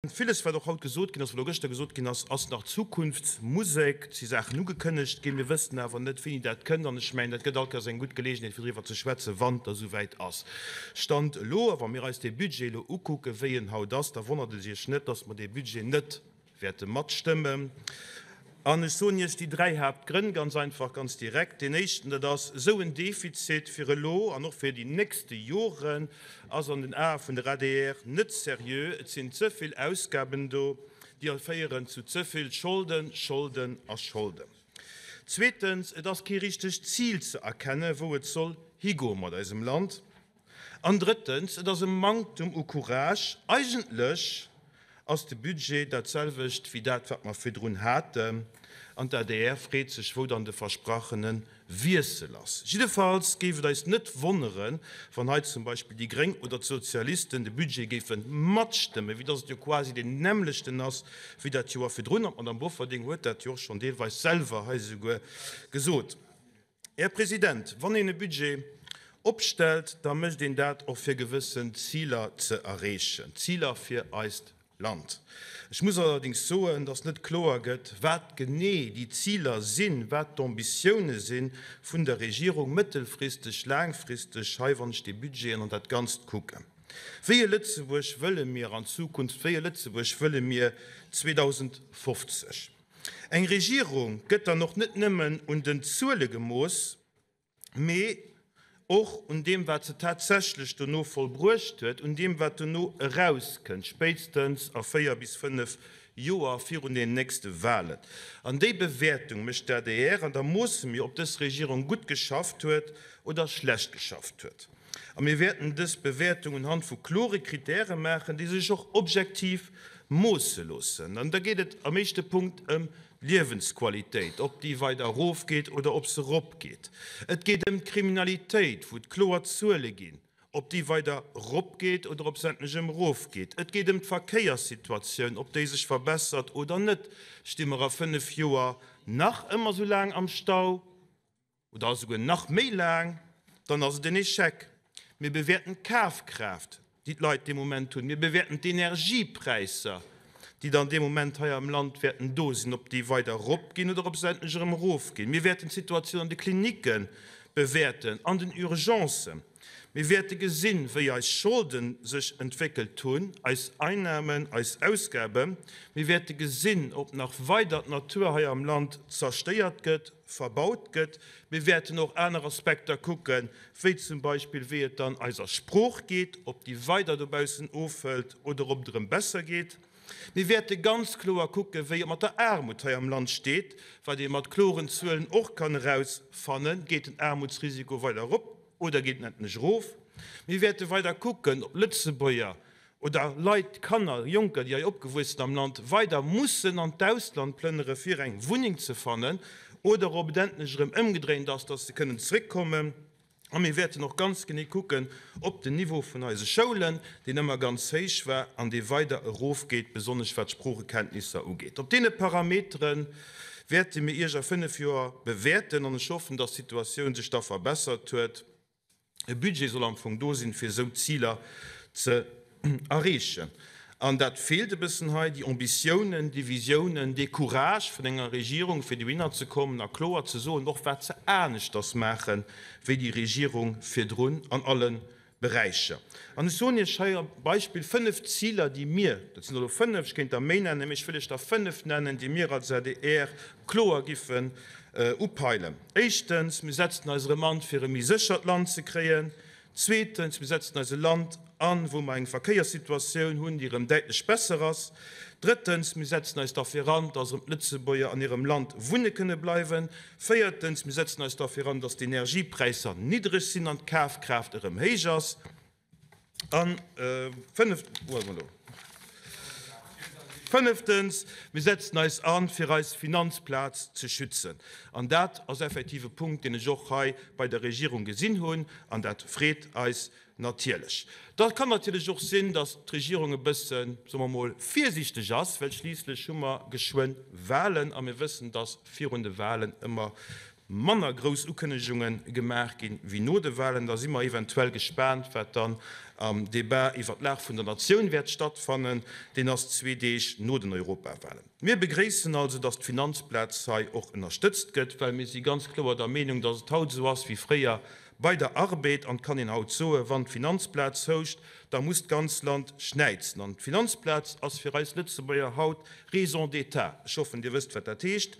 Villes, wat och haut gesot ginn ass, wat och gëschter gesot ginn ass, ass nach Zukunftsmusek. Et si Saachen ugekënnegt ginn, mir wëssen awer net, wéini dat kënnt. An ech mengen, dat gëtt all Kéiers eng gutt Geleegenheet, fir driwwer ze schwätzen, wann et da souwäit ass. Stand elo, a wa mir eis dee Budget elo ukucken, wéi en haut ass, da wonnert et Iech net, dass mer dee Budget net wäerte matstëmmen. An ech soen Iech déi dräi Haaptgrënn ganz einfach, ganz direkt. Deen éischten, dat ass, Esou en Defizit fir elo an och fir déi nächste Joren ass an den Ae vun der adr net seriö. Et sinn ze vill Ausgaben do, déi féieren zu ze vill Scholden, Scholden a Scholden. Zweetens, et ass kee richtegt Zil ze erkennen, wou et soll higoe mat eisem Land. An drëttens, et ass e Manktum u Courage. Eigentlech ass de Budget dat selwecht wéi dat, wat mer virdrun haten. An d'ADR freet sech, wou dann de versprachene Wiessel ass. Jiddefalls géif et eis net wonneren, wann hei zum Beispill déi Gréng oder d'Sozialisten de Budget géife matstëmmen, vue dass et jo quasi deen nämmlechten ass wéi dat Joer virdrun. An d'Madame Bofferding huet dat jo och schonn deelweis selwer hei esouguer gesot. Här President, wann een e Budget opstellt, da mécht een dat och fir gewëssen Ziler ze erreechen, Ziler fir eist Land. Ech muss allerdéngs soen, dass net kloer gëtt, wat genee déi Ziler sinn, wat d'Ambitioune si vun der Regierung mëttelfristeg, laangfristeg, hei wann ech déi Budgeten an dat Ganzt kucken. Wéi e Lëtzebuerg wëlle mir an Zukunft, wéi e Lëtzebuerg wëlle mir 2050? Eng Regierung gëtt dann och net nëmmen un den Zuele gemooss, mee och un deem, wat se tatsächlech dono vollbruecht huet, un deem, wat dono erauskënnt, spéitstens a 4 bis 5 Joer virun den nächste Wahlen. An déi Bewäertung mécht d'ADR, an da moosse mir, ob dës Regierung gutt geschafft huet oder schlecht geschafft huet. A mir wäerten dës Bewäertung unhand vu klore Kritäre maachen, déi sech och objektiv moosse loossen. An da geet et am éischte Punkt ëm d'Liewensqualitéit, ob déi weider erofgeet oder ob se eropgeet. Et geet ëm d'Kriminalitéit, wou et kloer Zuele ginn, ob déi weider eropgeet oder ob se endlech erëm erofgeet. Et geet ëm d'Verkéierssituatioun, ob déi sech verbessert oder net. Sti mer a fënnf Joer nach ëmmer esou laang am Stau? oder esouguer nach méi laang, dann ass et en Échec. Mir bewäerten d'Kafkraaft, déi d'Leit dee Moment hunn. Mir bewäerten d'Energiepräisser, déi dann dee Moment hei am Land wäerten do sinn, ob déi weider eropginn oder ob se endlech erëm erofginn. Mir wäerten d'Situatioun an de Klinicke bewäerten, an den Urgencen. Mir wäerte gesinn, wéi eis Scholde sech entwéckelt hunn, eis Einnahmen, eis Ausgaben. Mir wäerte gesinn, ob nach weider d'Natur hei am Land zerstéiert gëtt, verbaut gëtt. Mir wäerten och aner Aspekter kucken, wéi zum Beispill wéi et dann eiser Sprooch geet, ob déi weider dobaussen ofhëlt oder ob et erëm besser geet. Mir wäerte ganz kloer kucken, wéi et mat der Aarmut hei am Land steet, wat ee mat kloren Zuelen och kann erausfannen. Geet den Aarmutsrisiko weider erop oder geet en endlech erof? Mir wäerte weider kucken, ob Lëtzebuerger oder Leit, Kanner, Jonker, déi hei opgewuess sinn am Land, weider mussen an d'Ausland plënnere fir eng Wunneng ze fannen oder ob et endlech erëm ëmgedréint ass, dass se kënnen zréckkommen. A mir wäerten och ganz genee kucken, ob den Niveau vun eise Schoulen, deen ëmmer ganz héich war an dee weider erofgeet, besonnesch wat d'Sproochekenntnisser ugeet. Op deene Parametere wäerte mir Iech a fënnf Joer bewäerten an ech hoffen, dass d'Situatioun sech da verbessert huet. E Budget soll am Fong do sinn, fir esou Ziler ze erreechen. An dat feelt e bëssen hei, déi Ambitiounen, déi Visiounen, dee Courage vun enger Regierung, fir dohinner ze kommen a kloer ze soen, och wat se aneschters maache wéi déi Regierung virdrun an alle Beräicher. An ech soen Iech hei am Beispill fënnf Ziler, déi mir, dat sinn elo fënnf, ech kéint der méi nennen, mee ech wëll Iech der fënnf nennen, déi mir als adr kloer giffen upeilen. Éischtens, mir setzen eis erëm an, fir e méi séchert Land ze kréien. Zweetens, mir setzen eis e Land an, wou mer eng Verkéierssituatioun hunn, déi erëm däitlech besser ass. Drëttens, mir setzen eis derfir an, dass erëm d'Lëtzebuerger an hirem Land wunne kënne bleiwen. Véiertens, mir setzen eis derfir an, dass d'Energiepräisser niddreg sinn an d'Kafkraaft erëm héich ass. A fënneftens, mir setzen eis an, fir eis Finanzplaz ze schützen. An dat ass effektiv e Punkt, deen ech och hei bei der Regierung gesinn hunn, an dat freet eis natierlech. Da kann natierlech och sinn, datt d'Regierung e bëssen, soe mer emol, virsiichteg ass, well schliisslech hu mer geschwënn Wahlen a mir wëssen, datt virun de Wahlen ëmmer. manner grouss Ukënnegunge gemaach ginn, wéi no de Wahlen. Da si mer eventuell gespaant, wat dann am Debat iwwert d'Lag vun der Natioun wäert stattfannen. Deen ass zwee Deeg no den Europawahlen. Mir begréissen also, dass d'Finanzplaz hei och ënnerstëtzt gëtt, well mir si ganz kloer der Meenung, dass et haut esou ass wéi fréier bei der Arbed. An et kann een haut soen, wann d'Finanzplaz houscht, da muss d'ganz Land schnäizen. An d'Finanzplaz ass fir eis Lëtzebuerger haut Raison d'état. Ech hoffen, Dir wësst, wat dat heescht.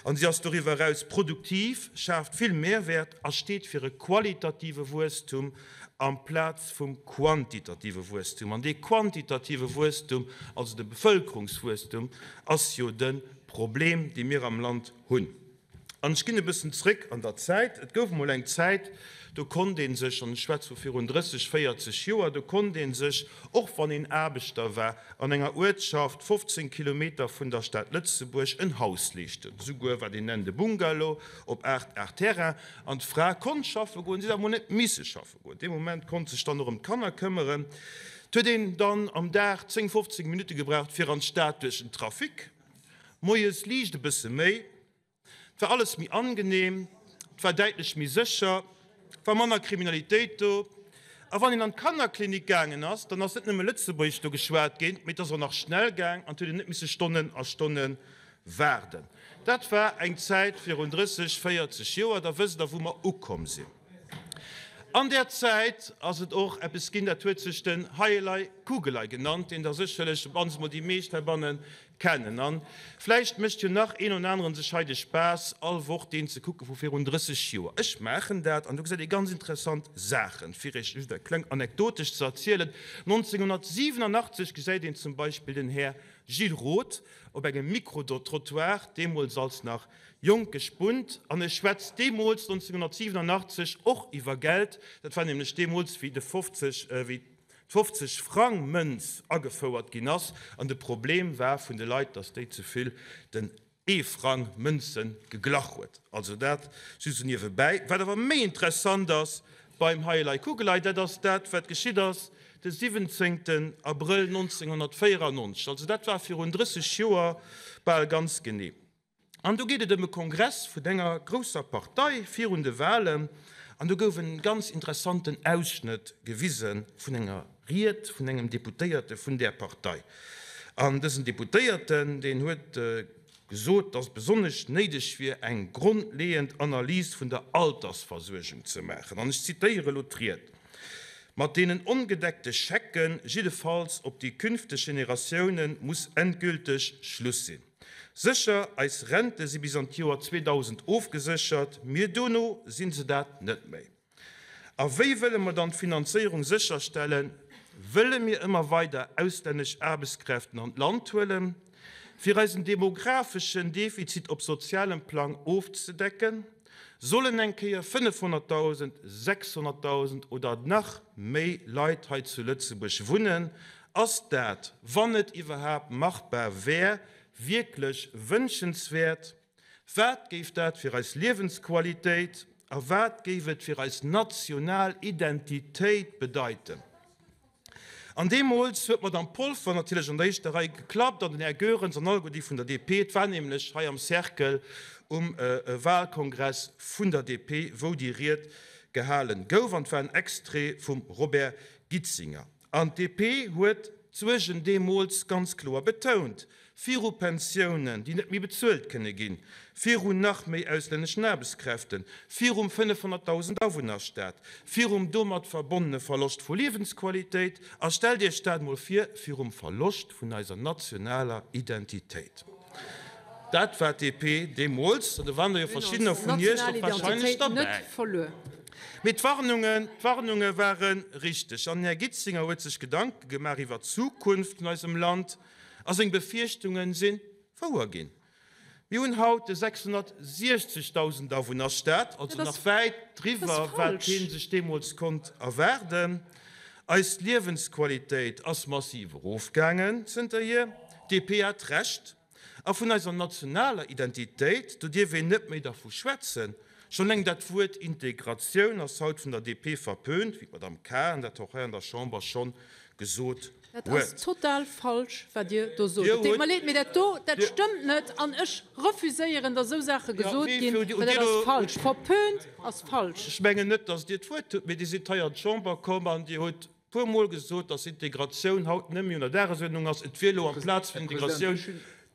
An si ass doriwwer eraus produktiv, schaaft vill Mehrwäert a steet fir e qualitative Wuesstum amplaz vum quantitative Wuesstum. An dee quantitative Wuesstum, also de Bevëlkerungswuesstum, ass jo de Problem, dee mir am Land hunn. An ech ginn e bëssen zréck an der Zäit. Et gouf emol eng Zäit, do konnt ee sech, an ech schwätze vu virun 30, 40 Joer, do konnt ee sech, och wann een Aarbechter war, an enger Uertschaft 15 Kilometer vun der Stad Lëtzebuerg en Haus leeschten, souguer wat een nennt e Bungalow op 8 Ar Terrain. An d'Fra konnt schaffe goen, si huet awer emol net misse schaffe goen. Dee Moment konnt sech dann och ëm d'Kanner këmmeren. Et huet een dann am Dag 10, 15 Minutte gebraucht fir an d'Stad duerch den Trafic. Moies liicht e bësse méi. Et war alles méi angenehm, et war däitlech méi sécher, et war manner Kriminalitéit do. A wann een an d'Kannerklinik gaangen ass, dann ass net nëmme Lëtzebuergesch do geschwat ginn, mee et ass och nach schnell gaang an et huet een net misse Stonnen a Stonne waarden. Dat war eng Zäit virun 30, 40 Joer, da wësst Der, wou mer ukomm sinn. An där Zäit ass et och eppes ginn, dat huet sech den Heielei Kugelei genannt, deen der sécherlech, op d'mannst emol déi meescht heibanne kennen. An vläicht mécht jo nach een oder aneren sech hei de Spaass, all Woch deen ze kucke vu virun 30 Joer. Ech maachen dat an do gesäit ee ganz interessant Saachen. Fir Iech just eng kleng Anekdotesch ze erzielen, 1987 gesäit een zum Beispill den Här Gilles Roth op engem Micro-trottoir, deemools als nach jonke Spunt, an e schwätzt deemools, 1987, och iwwer Geld. Dat war nämlech deemools, wéi de 50, wéi d'fofzeg Frang Mënz agefouert ginn ass an de Problem war vun de Leit, datt déi ze vill den ee Frang Mënze geglach huet. Also dat just esou niewebäi. Wat awer méi interessant ass beim Heielei Kugelei, dat ass dat wat geschitt ass de 17 Abrëll 1994, also dat war virun 30 Joer bal ganz genee. An do geet et ëm e Kongress vun enger grousser Partei virun de Wahlen. An do gouf en ganz interessanten Ausschnëtt gewise vun enger Ried vun engem Deputéierte vun där Partei. An dësen Deputéierten, deen huet gesot, datt et besonnesch néideg wier, eng grondleeënd Analys vun der Altersversuergung ze maachen. An ech zitéiere elo d'Ried, Mat deenen ongedeckte Schecken, jiddefalls op déi künfteg Generatiounen, muss endgülteg Schluss sinn. Sécher, eis Rente si bis an d'Joer 2000 ofgeséchert, mee dono si se dat net méi. A wéi wëlle mer dann d'Finanzéierung sécherstellen? Wëlle mir ëmmer weider auslännesch Aarbechtskräften an d'Land huelen, fir eisen demografeschen Defizit op sozialem Plang ofzedecken? Sollen eng Kéier 500.000, 600.000 oder nach méi Leit hei zu Lëtzebuerg wunnen? Ass dat, wann et iwwerhaapt machbar wär, wierklech wënschenswäert? Wat géif dat fir eis Liewensqualitéit a wat géif et fir eis national Identitéit bedeiten? An deemools huet d'Madame Polfer natierlech an der éischter Rei geklappt an den Här Goerens an alleguer déi vun der DP. Et war nämlech hei am Cercle um Wahlkongress vun der DP, wou déi Ried gehalen gouf an et war en Extrait vum Robert Gitzinger. An d'DP huet d'Suergen deemools ganz kloer betount, viru Pensiounen, déi net méi bezuelt kënne ginn, virun nach méi auslänneschen Aarbechtskräften, virum 500.000 Awunnerstaat, virum domat verbonnene Verloscht vu Liewensqualitéit a stellt Iech dat mol vir, virum Verloscht vun eiser nationaler Identitéit. Dat war d'DP deemools, an do waren der jo verschiddener vun Iech och warscheinlech derbäi. Mee d'Warnungen, d'Warnunge ware richteg. An den Här Gitzinger huet sech Gedanke gemaach iwwer d'Zukunft vun eisem Land a seng Befierchtunge si wouer ginn. Mir hunn haut e 660.000 Awunnerstaat, also nach wäit driwwer, wat hie sech deemools konnt erwaarden. Eis Liewensqualitéit ass massiv erofgaangen zënterhier. D'DP hat Recht. A vun eiser nationaler Identitéit, do dierf een net méi dervu schwätzen. Schonn eleng dat Wuert Integratioun ass haut vun der DP verpönt, wéi d'Madame Cahen dat och hei an der Chamber schonn gesot huet. Dat ass total falsch, wat Dir do sot. Et deet mer leed, mee dat do, dat stëmmt net. An ech refuséieren, datt esou Saache gesot ginn, well dat ass falsch. Verpönt ass falsch. Ech mengen net, datt Dir d'Wuert hutt, mee Dir sidd hei an d'Chamber komm an Dir hutt e puermol gesot, datt Integratioun haut net méi un der Dagesuerdnung ass. Et wier elo amplaz vun Integratioun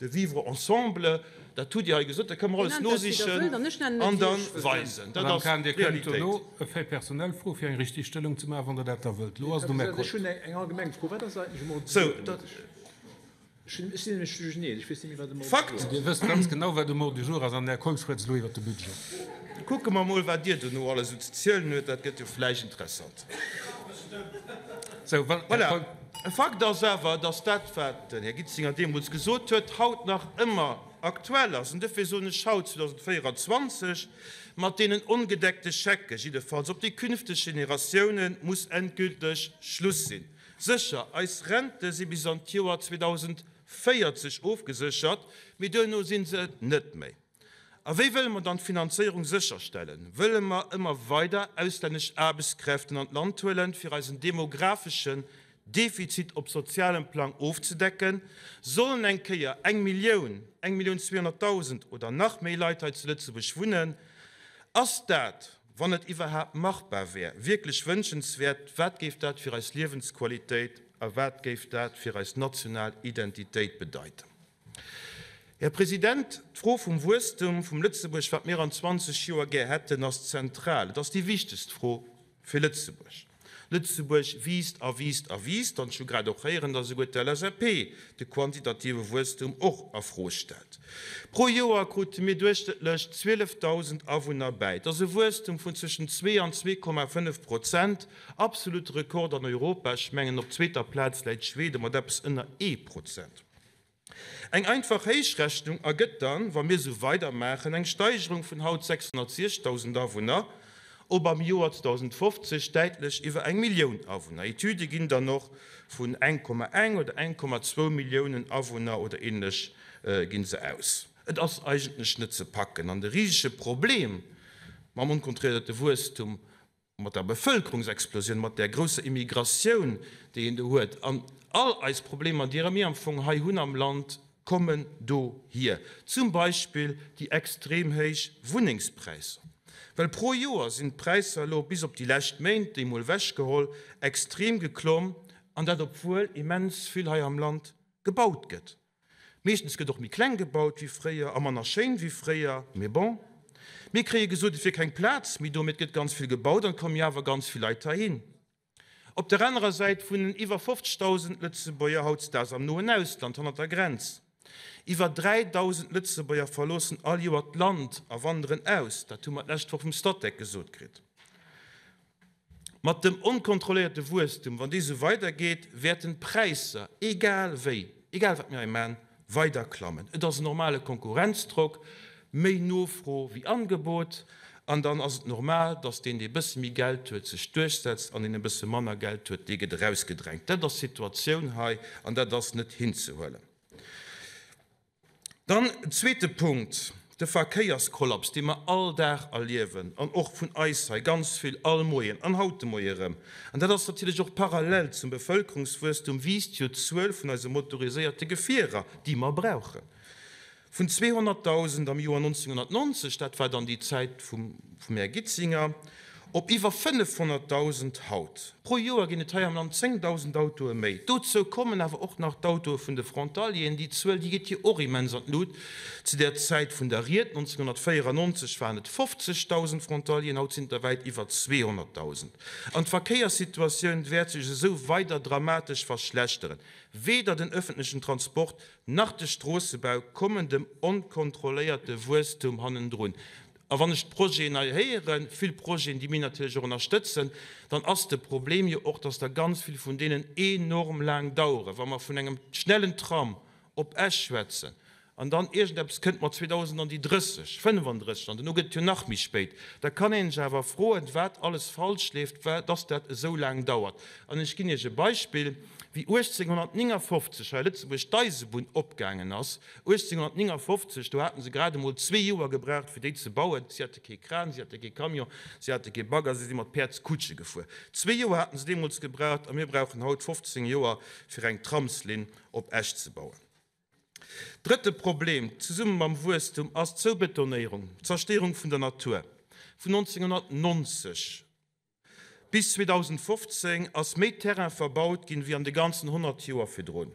De vivre ensemble, dat hutt Dir hei gesot, dat kënne mer alles nosichen an da weisen. Dat ass Madame Cahen, Dir kënnt dono e Fait personnel froen, fir eng Richtigstellung ze maachen, wann Der dat da wëllt. Elo ass et um Här Keup. Fakt. Dir wësst ganz genau, wat um Ordre du jour ass, an den Här Keup schwätzt elo iwwert de Budget. Kucke mer mol, wat Dir dono alles esou ze zielen huet, dat gëtt jo vläicht interessant. Sou, wann, Här Keup. E Fakt ass awer, dass dat, wat den Här Gitzinger deemools gesot huet, haut nach ëmmer aktuell ass. An duerfir soen ech haut, 2024, mat deenen ongedeckte Schecke jiddefalls op déi künfteg Generatiounen, muss endgülteg Schluss sinn. Sécher, eis Rente si bis an d'Joer 2040 ofgeséchert, mee duerno si se et net méi. A wéi wëlle mer dann d'Finanzéierung sécherstellen? Wëlle mer ëmmer weider auslännesch Aarbechtskräften an d'Land huelen, fir eisen demographeschen Defizit op sozialem Plang ofzedecken? Sollen eng Kéier eng Millioun, eng Millioun 200.000 oder nach méi Leit hei zu Lëtzebuerg wunnen? Ass dat, wann et iwwerhaapt machbar wär, wierklech wënschenswäert? Wat géif dat fir eis Liewensqualitéit a wat géif dat fir eis national Identitéit bedeiten? Här President, d'Fro vum Wuesstum vum Lëtzebuerg, wat mir an 20 Joer gär hätten, ass zentral. Et ass déi wichtegst Fro fir Lëtzebuerg. Lëtzebuerg wiisst a wiisst a wiisst, an ech hu grad och héieren, datt esouguer d'LSAP de quantitative Wuesstum och a Fro stellt. Pro Joer krute mir duerchschnëttlech 12.000 Awunner bäi. Et ass e Wuesstum vun zwëschen zwee an 2,5 Prozent, absolute Rekord an Europa. Ech mengen, op zweeter Plaz läit Schweden mat eppes ënner ee Prozent. Eng einfach Héichrechnung ergëtt dann, wa mir esou weidermaachen, eng Steigerung vun haut 606.000 Awunner op am Joer 2050 däitlech iwwer eng Millioun Awunner. Etüde ginn dann och vun 1,1 oder 1,2 Milliounen Awunner oder ähnlech ginn se aus. Et ass eigentlech net ze packen an de risege Problem mam onkontrolléierte Wuesstum mat der Bevëlkerungsexplosioun, mat där grousser Immigratioun, déi een do huet, an all eis Problemer, déi mir am Fong hei hunn am Land, kommen dohier. Zum Beispill déi extrem héich Wunnengspräisser. Well pro Joer sinn d'Präisser elo, bis op déi lescht Méint, déi mol ewechgeholl, extrem geklomm, an dat obwuel immens vill hei am Land gebaut gëtt. Meeschtens gëtt och méi kleng gebaut wéi fréier a manner schéin wéi fréier, mee bon. Mir kréie gesot, et wier keng Plaz méi do, mee et gëtt ganz vill gebaut an et komme jo awer ganz vill Leit heihin. Op der anerer Säit wunnen iwwer 50.000 Lëtzebuerger hautdesdaags am noen Ausland, hannert der Grenz. Iwwer 3.000 Lëtzebuerger verloossen all Joer d'Land a wanderen aus, dat hu mer d'lescht Woch vum Statec gesot kritt. Mat dem onkontrolléierte Wuesstum, wann dee sou weidergeet, wäerten d'Präisser, egal wéi, egal wat mir hei man, weider klammen. Et ass en normale Konkurrenzdrock, méi Nofro wéi Angebot, an dann ass et normal, dass deen, dee e bësse méi Geld huet, sech duerchsetzt, an deen e bësse manner Geld huet, dee gëtt erausgedrängt. Dat ass d'Situatioun hei, an dat ass net hinzehuelen. Dann zweete Punkt, de Verkéierskollaps, dee mer all Dag erliewen an och vun eis hei ganz vill all Moien an haut de Moie erëm. An dat ass natierlech och parallel zum Bevëlkerungswuesstum wiisst jo d'Zuel vun eise motoriséierte Gefierer, déi mer brauchen. Vun 200.000 am Joer 1990, dat war dann déi Zäit vum Här Gitzinger, op iwwer 500.000 haut. Pro Joer ginn et hei am Land 10.000 Autoe méi. Dozou kommen awer och nach d'Autoe vun de Frontalieren. Déi Zuel, déi geet jo och immens an d'Lut. Zu där Zäit vun der Ried, 1994, waren et 50.000 Frontalieren, haut sinn et der wäit iwwer 200.000. An d'Verkéierssituatioun wäert sech esou weider dramatesch verschlechteren. Weder den öffentlechen Transport nach de Stroossebau kommen dem onkontrolléierte Wuesstum hannendrun. A wann ech d'Projeten hei héieren, vill Projeten, déi mir natierlech och ënnerstëtzen, dann ass de Problem jo och, dass der ganz vill vun deenen enorm laang daueren. Wa mer vun engem schnellen Tram op Esch schwätzen an dann iergendeppes kënnt mat 2030, 35, an duerno gëtt et jo nach méi spéit, da kann ee sech awer froen, wat alles falsch leeft, dass dat esou laang dauert. An ech ginn Iech e Beispill. Wéi 1859 hei a Lëtzebuerg d'Eisebunn opgaangen ass, 1859, do haten se grad emol zwee Joer gebraucht, fir déi ze bauen. Si hate kee Kran, si hate kee Camion, si hate kee Bagger, si si mat Päerdskutsche gefuer. Zwee Joer haten se deemools gebraucht a mir brauchen haut 15 Joer, fir eng Tramslinn op Esch ze bauen. Drëtte Problem zesumme mam Wuesstum ass d'Zoubetonéierung, d'Zerstéierung vun der Natur. Vun 1990 Bis 2015 ass méi Terrain verbaut ginn, wéi an de ganzen 100 Joer virdrun.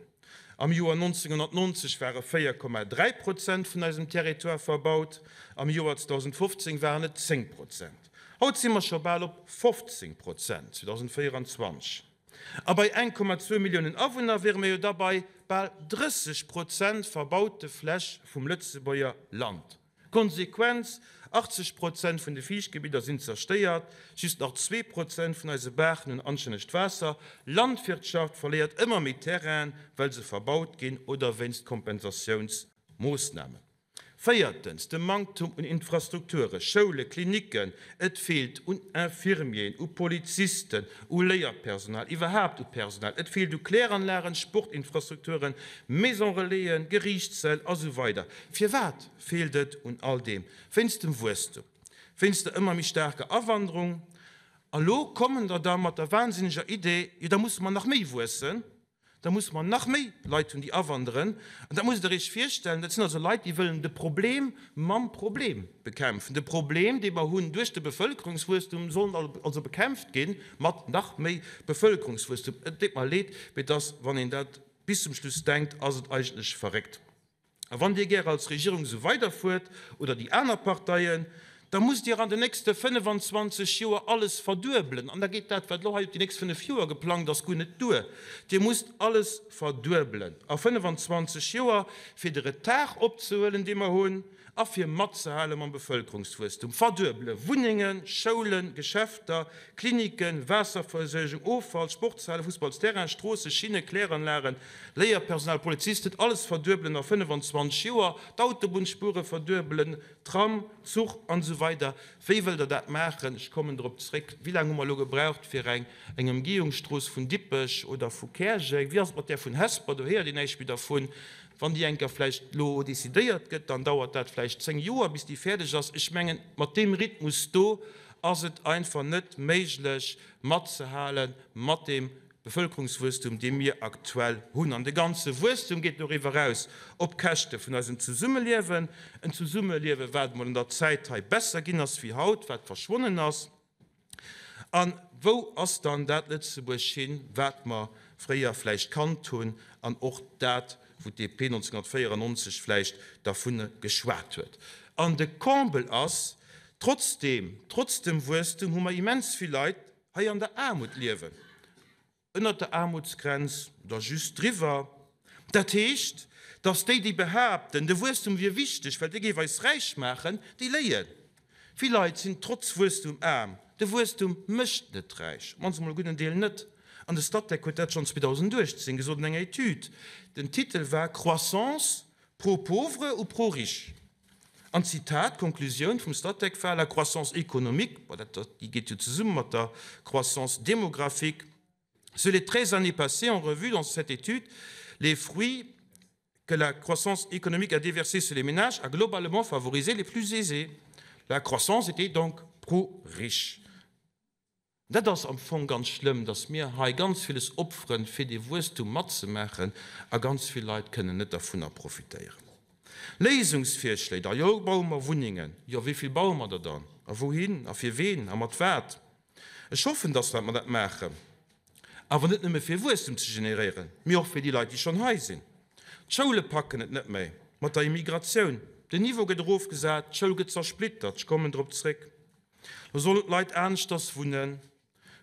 Am Joer 1990 ware 4,3 Prozent vun eisem Territoire verbaut, am Joer 2015 waren et 10 Prozent. Haut si mer scho bal op 15 Prozent, 2024. A bei 1,2 Milliounen Awunner wiere mer jo da bei bal 30 Prozent verbaute Fläch vum Lëtzebuerger Land. Konsequenz, 80 Prozent vun de Fiichtgebidder sinn zerstéiert, just nach 2 Prozent vun eise Baachen hunn anstännegt Waasser, Landwirtschaft verléiert ëmmer méi Terrainen, well se verbaut ginn oder wéinst Kompensatiounsmoossnamen. Véiertens, de Manktum un Infrastrukture, Schoule, Klinicken, et feelt un Infirmieren, u Polizisten, u Léierpersonal, iwwerhaapt u Personal, et feelt u Kläranlagen, Sportinfrastrukturen, Maison-relaisen, Geriichtssäll a sou weider. Firwat feelt et un all deem? Wéinst dem Wuesstum, wéinst der ëmmer méi staarker Awanderung. A lo kommen der da mat der wahnsinneger Idee, jo da musse mer nach méi wuessen, da musse mer nach méi Leit hunn, déi awanderen. An dat musst Der Iech virstellen, dat sinn also Leit, déi wëllen de Problem mam Problem bekämpfen. De Problem, dee mer hunn duerch de Bevëlkerungswuesstum, soll also bekämpft gi mat nach méi Bevëlkerungswuesstum. Et deet mer leed, mee et ass, wann een dat bis zum Schluss denkt, ass et eigentlech verréckt. A wann Dir gär als Regierung esou weiderfuert, oder déi aner Parteien, da musst Dir an den nächste 25 Joer alles verduebelen. An da geet dat, wat elo hei op déi nächst fënnef Joer geplangt ass, guer net duer. Dir musst alles verduebelen a 25 Joer, fir de Retard opzehuelen, dee mer hunn, a fir matzehale mam Bevëlkerungswuesstum. Verduebele Wunnengen, Schoulen, Geschäfter, Kliniken, Waasserversuergung, Offall, Sportshalen, Fussballsterrainen, Stroossen, Schinnen, Kläranlagen, Léierpersonal, Polizisten, alles verduebelen a 25 Joer, d'Autobunnsspuere verduebelen, Tram, Zuch an esou weider. Wéi wëllt Der dat maachen? Ech kommen drop zréck. Wéi laang hu mer elo gebraucht fir eng eng Ëmgehungsstrooss vun Dippech oder vu Käerjeng? Wéi ass et mat där vun Hesper? Do héiert een näischt méi dervun. Wann déi eng Kéier vläicht elo decidéiert gëtt, dann dauert dat vläicht 10 Joer, bis déi fäerdeg ass. Ech mengen, mat deem Rhythmus do ass et einfach net méiglech matzehale mat deem Bevëlkerungswuesstum, dee mir aktuell hunn. An de ganze Wuesstum geet doriwwer eraus op Käschte vun eisem Zesummeliewen, en Zesummeliewen, wat emol an der Zäit hei besser ginn ass wéi haut, wat verschwonnen ass. A wou ass dann dat Lëtzebuerg hin, wat mer fréier vläicht kannt hunn an och dat, wou d'DP 1994 vläicht dervun geschwat huet? An de Comble ass, Trotzdeem, trotz dem Wuesstum hu mer immens vill Leit hei an der Aarmut liewen. Ënnert der Aarmutsgrenz oder just driwwer. Dat heescht, datt déi, déi behaapten, de Wuesstum wier wichteg, well dee géif eis räich maachen, déi léien. Vill Leit sinn trotz Wuesstum aarm. De Wuesstum mécht net räich, op d'mannst emol e gudden Deel net. An de Statec huet dat schonn 2018 gesot an enger Etüd. Den Titel war Croissance, pro-pauvre ou pro-riche? An Zitat, d'Konklusioun vum Statec war, La croissance économique, bon dat déi geet jo zesumme mat der croissance démographique, sur les 13 années passées en revue dans cette étude, les fruits que la croissance économique a déversés sur les ménages a globalement favorisé les plus aisés. La croissance était donc pro-riche. Dat ass am Fong ganz schlëmm, dass mir hei ganz villes opferen, fir dee Wuesstum matzemaachen, a ganz vill Leit kënnen net dervunner profitéieren. Léisungsvirschléi, da jo, baue mer Wunnengen. Jo, wéi vill baue mer der dann? A wouhin? A fir ween? A mat wat? Ech hoffen, dass mer dat maachen, awer net nëmme fir Wuesstum ze generéieren, mee och fir déi Leit, déi schonn hei sinn. D'Schoule packen et net méi mat der Immigratioun. Den Niveau gëtt erofgesat, d'Schoul gëtt zersplittert. Ech kommen drop zréck. Lo sollen d'Leit aneschters wunnen,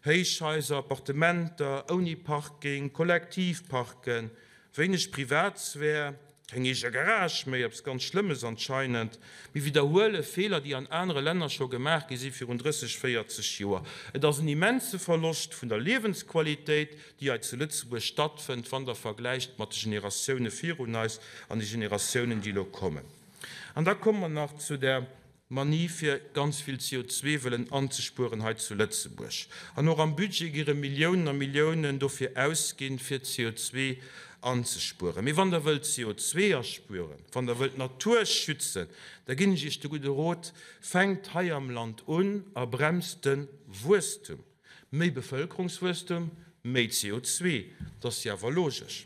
Héichhaiser, Appartementer ouni Parking, Kollektivparken, wéineg Privatsphär, keng eege Garage méi, eppes ganz Schlëmmes anscheinend. Mir widderhuele Feeler, déi an anere Länner scho gemaach gi si virun 30, 40 Joer. Et ass en immense Verloscht vun der Liewensqualitéit, déi hei zu Lëtzebuerg stattfënnt, wann Der vergläicht mat de Generatioune virun eis an de Generatiounen, déi elo kommen. An da komme mer nach zu der. Ma ni fir ganz vill CO2 wëllen anzespueren hei zu Lëtzebuerg. An och am Budget gi rëm Milliounen a Milliounen dofir ausginn, fir CO2 anzespueren. Mee wann Der wëllt CO2 aspueren, wann Der wëllt d'Natur schützen, da ginn ech Iech de gudde Rot, Fänkt hei am Land un a bremst de Wuesstum. Méi Bevëlkerungswuesstum, méi CO2, dat ass jo awer logesch.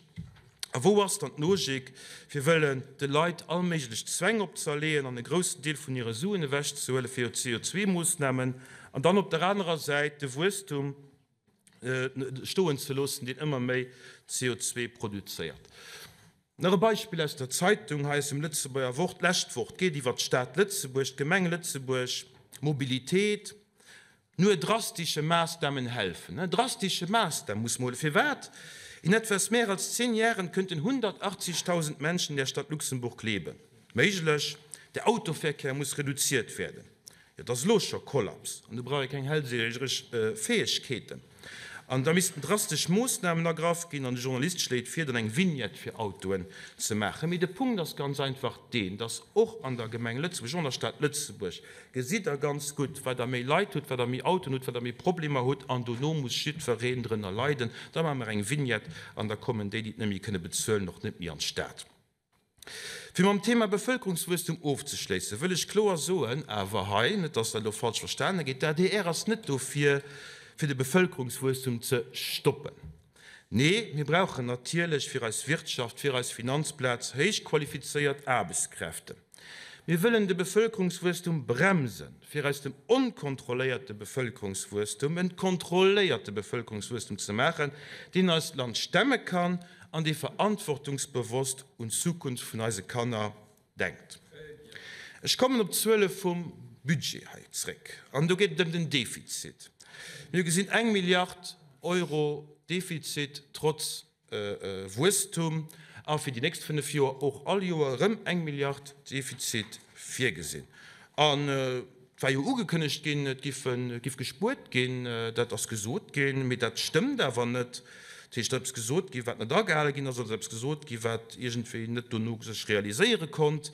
A wou ass dann d'Logik, fir wëllen de Leit all méiglech Zwäng opzerleeën an e groussen Deel vun hire Suen ewechzehuele fir CO2-Moossnamen an dann op der anerer Säit de Wuesstum stoen ze loossen, deen ëmmer méi CO2 produzéiert? Nach e Beispill aus der Zeitung, hei aus dem Lëtzebuerger Wort, d'lescht Woch. Et geet iwwer d'Stad Lëtzebuerg, d'Gemeng Lëtzebuerg, Mobilitéit. Nur drastische Maßnahmen helfen. Drastische Maßnahmen muss man huelen. Firwat? In etwas mehr als zehn Jahren könnten 180.000 Menschen in der Stadt Luxemburg leben. Méiglech. Der Autoverkehr muss reduziert werden. Jo, et ass elo scho Kollaps an do brauch ee keng hellseheresch Fäegkeeten. An da missten drastesch Moossnamen ergraff ginn an de Journalist schléit vir, dann eng Vignette fir Autoen ze maachen. Mee de Punkt ass ganz einfach deen, dass och an der Gemeng Lëtzebuerg, och an der Stad Lëtzebuerg, gesitt Der ganz gutt, wat Der méi Leit hutt, wat Der méi Autoen hutt, wat Der méi Problemer hutt an dono muss jiddwereen drënner leiden. Da maache mer eng Vignette an da kommen déi, déi et net méi kënne bezuelen, och net méi an d'Stad. Fir mam Thema Bevëlkerungswuesstum ofzeschléissen, wëll ech kloer soen, awer hei, net dass dat elo falsch verstane gétt, d'ADR ass net dofir, fir de Bevëlkerungswuesstum ze stoppen. Nee, mir brauchen natierlech fir eis Wirtschaft, fir eis Finanzplaz héich qualifizéiert Aarbechtskräften. Mir wëllen de Bevëlkerungswuesstum bremsen, fir aus dem onkontrolléierte Bevëlkerungswuesstum en kontrolléierte Bevëlkerungswuesstum ze maachen, deen eist Land stemme kann an dee verantwortungsbewosst un d'Zukunft vun eise Kanner denkt. Ech kommen op d'Zuele vum Budget hei zréck, an do geet et ëm den Defizit. Mir hu gesinn, eng Milliard Euro Defizit trotz Wuesstum a fir déi nächst 5 Joer och all Joer erëm eng Milliard Defizit virgesinn. An et war jo ugekënnegt ginn, et giff gespuert ginn, dat ass gesot ginn, mee dat stëmmt awer net. Dat heescht, et ass eppes gesot ginn, wat net agehale ginn ass, oder et ass eppes gesot ginn, wat iergendwéi net dono sech realiséiere konnt.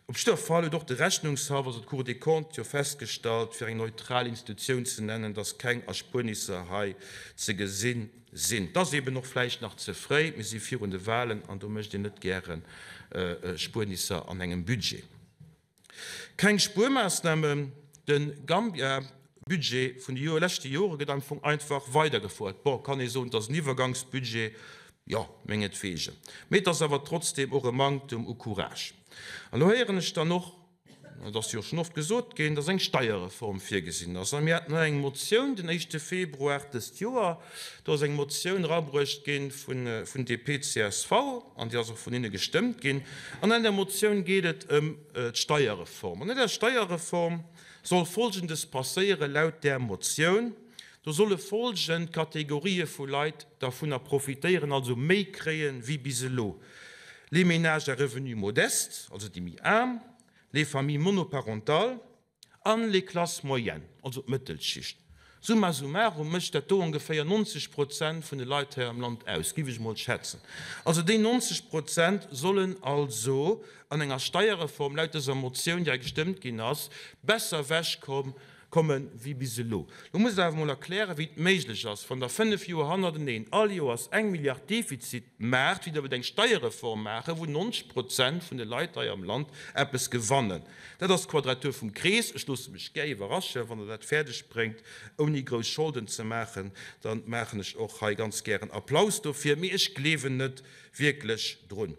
Op jidder Fall huet och de Rechnungshaff, also d'Cour des Comptes, jo festgestallt, fir eng neutral Institutioun ze nennen, datt keng Erspuernisser hei ze gesinn Sinn. Et ass eben och vläicht nach ze fréi, mir si virun de Wahlen an do mécht een net gäre Spuernisser an engem Budget. Keng Spuermaassnamen, de Gambia-Budget vun de leschte Jore gëtt am Fong einfach weidergefouert. Bon, kann ee soen, et ass en Iwwergangsbudget, jo, mengetwegen, mee et ass awer trotzdeem och e Manktem u Courage. An elo héieren ech dann och, Et ass jo schonn oft gesot ginn, dass eng Steierreform virgesinn ass. A mir haten hei eng Motioun den éischte Februar dëst Joer. Do ass eng Motioun erabruecht gi vun DP-CSV an déi ass och vun hinne gestëmmt ginn. An an där Motioun geet et ëm d'Steierreform. An an där Steierreform soll Folgendes passéiere laut där Motioun, Do solle folgend Kategorië vu Leit dervunner profitéieren, also méi kréien wéi bis elo, Les ménages à revenus modestes, also déi méi aarm, les familles monoparentales an les classes moyennes, also d'Mëttelschicht. Summa summarum mécht dat do ongeféier 90 Prozent vun de Leit hei am Land aus, géif ech emol schätzen. Also déi 90 Prozent sollen also an enger Steierreform, laut dëser Motioun, déi hei gestëmmt ginn ass, besser ewechkomm Kommen, wéi bis elo. Lo musst Der awer emol erklären, wéi et méiglech ass, wann Der 5 Joer hannerteneen all Joers eng Milliard Defizit maacht, wéi Der wëllt eng Steierreform maachen, wou 90 Prozent vun de Leit hei am Land eppes gewannen. Dat ass d'Quadratur vum Krees. Ech loosse mech gär iwwerraschen, wann Der dat fäerdeg bréngt, ouni grouss Scholden ze maachen, da maachen ech och hei ganz gären Applaus dofir. Mee ech gleewen net wierklech drun.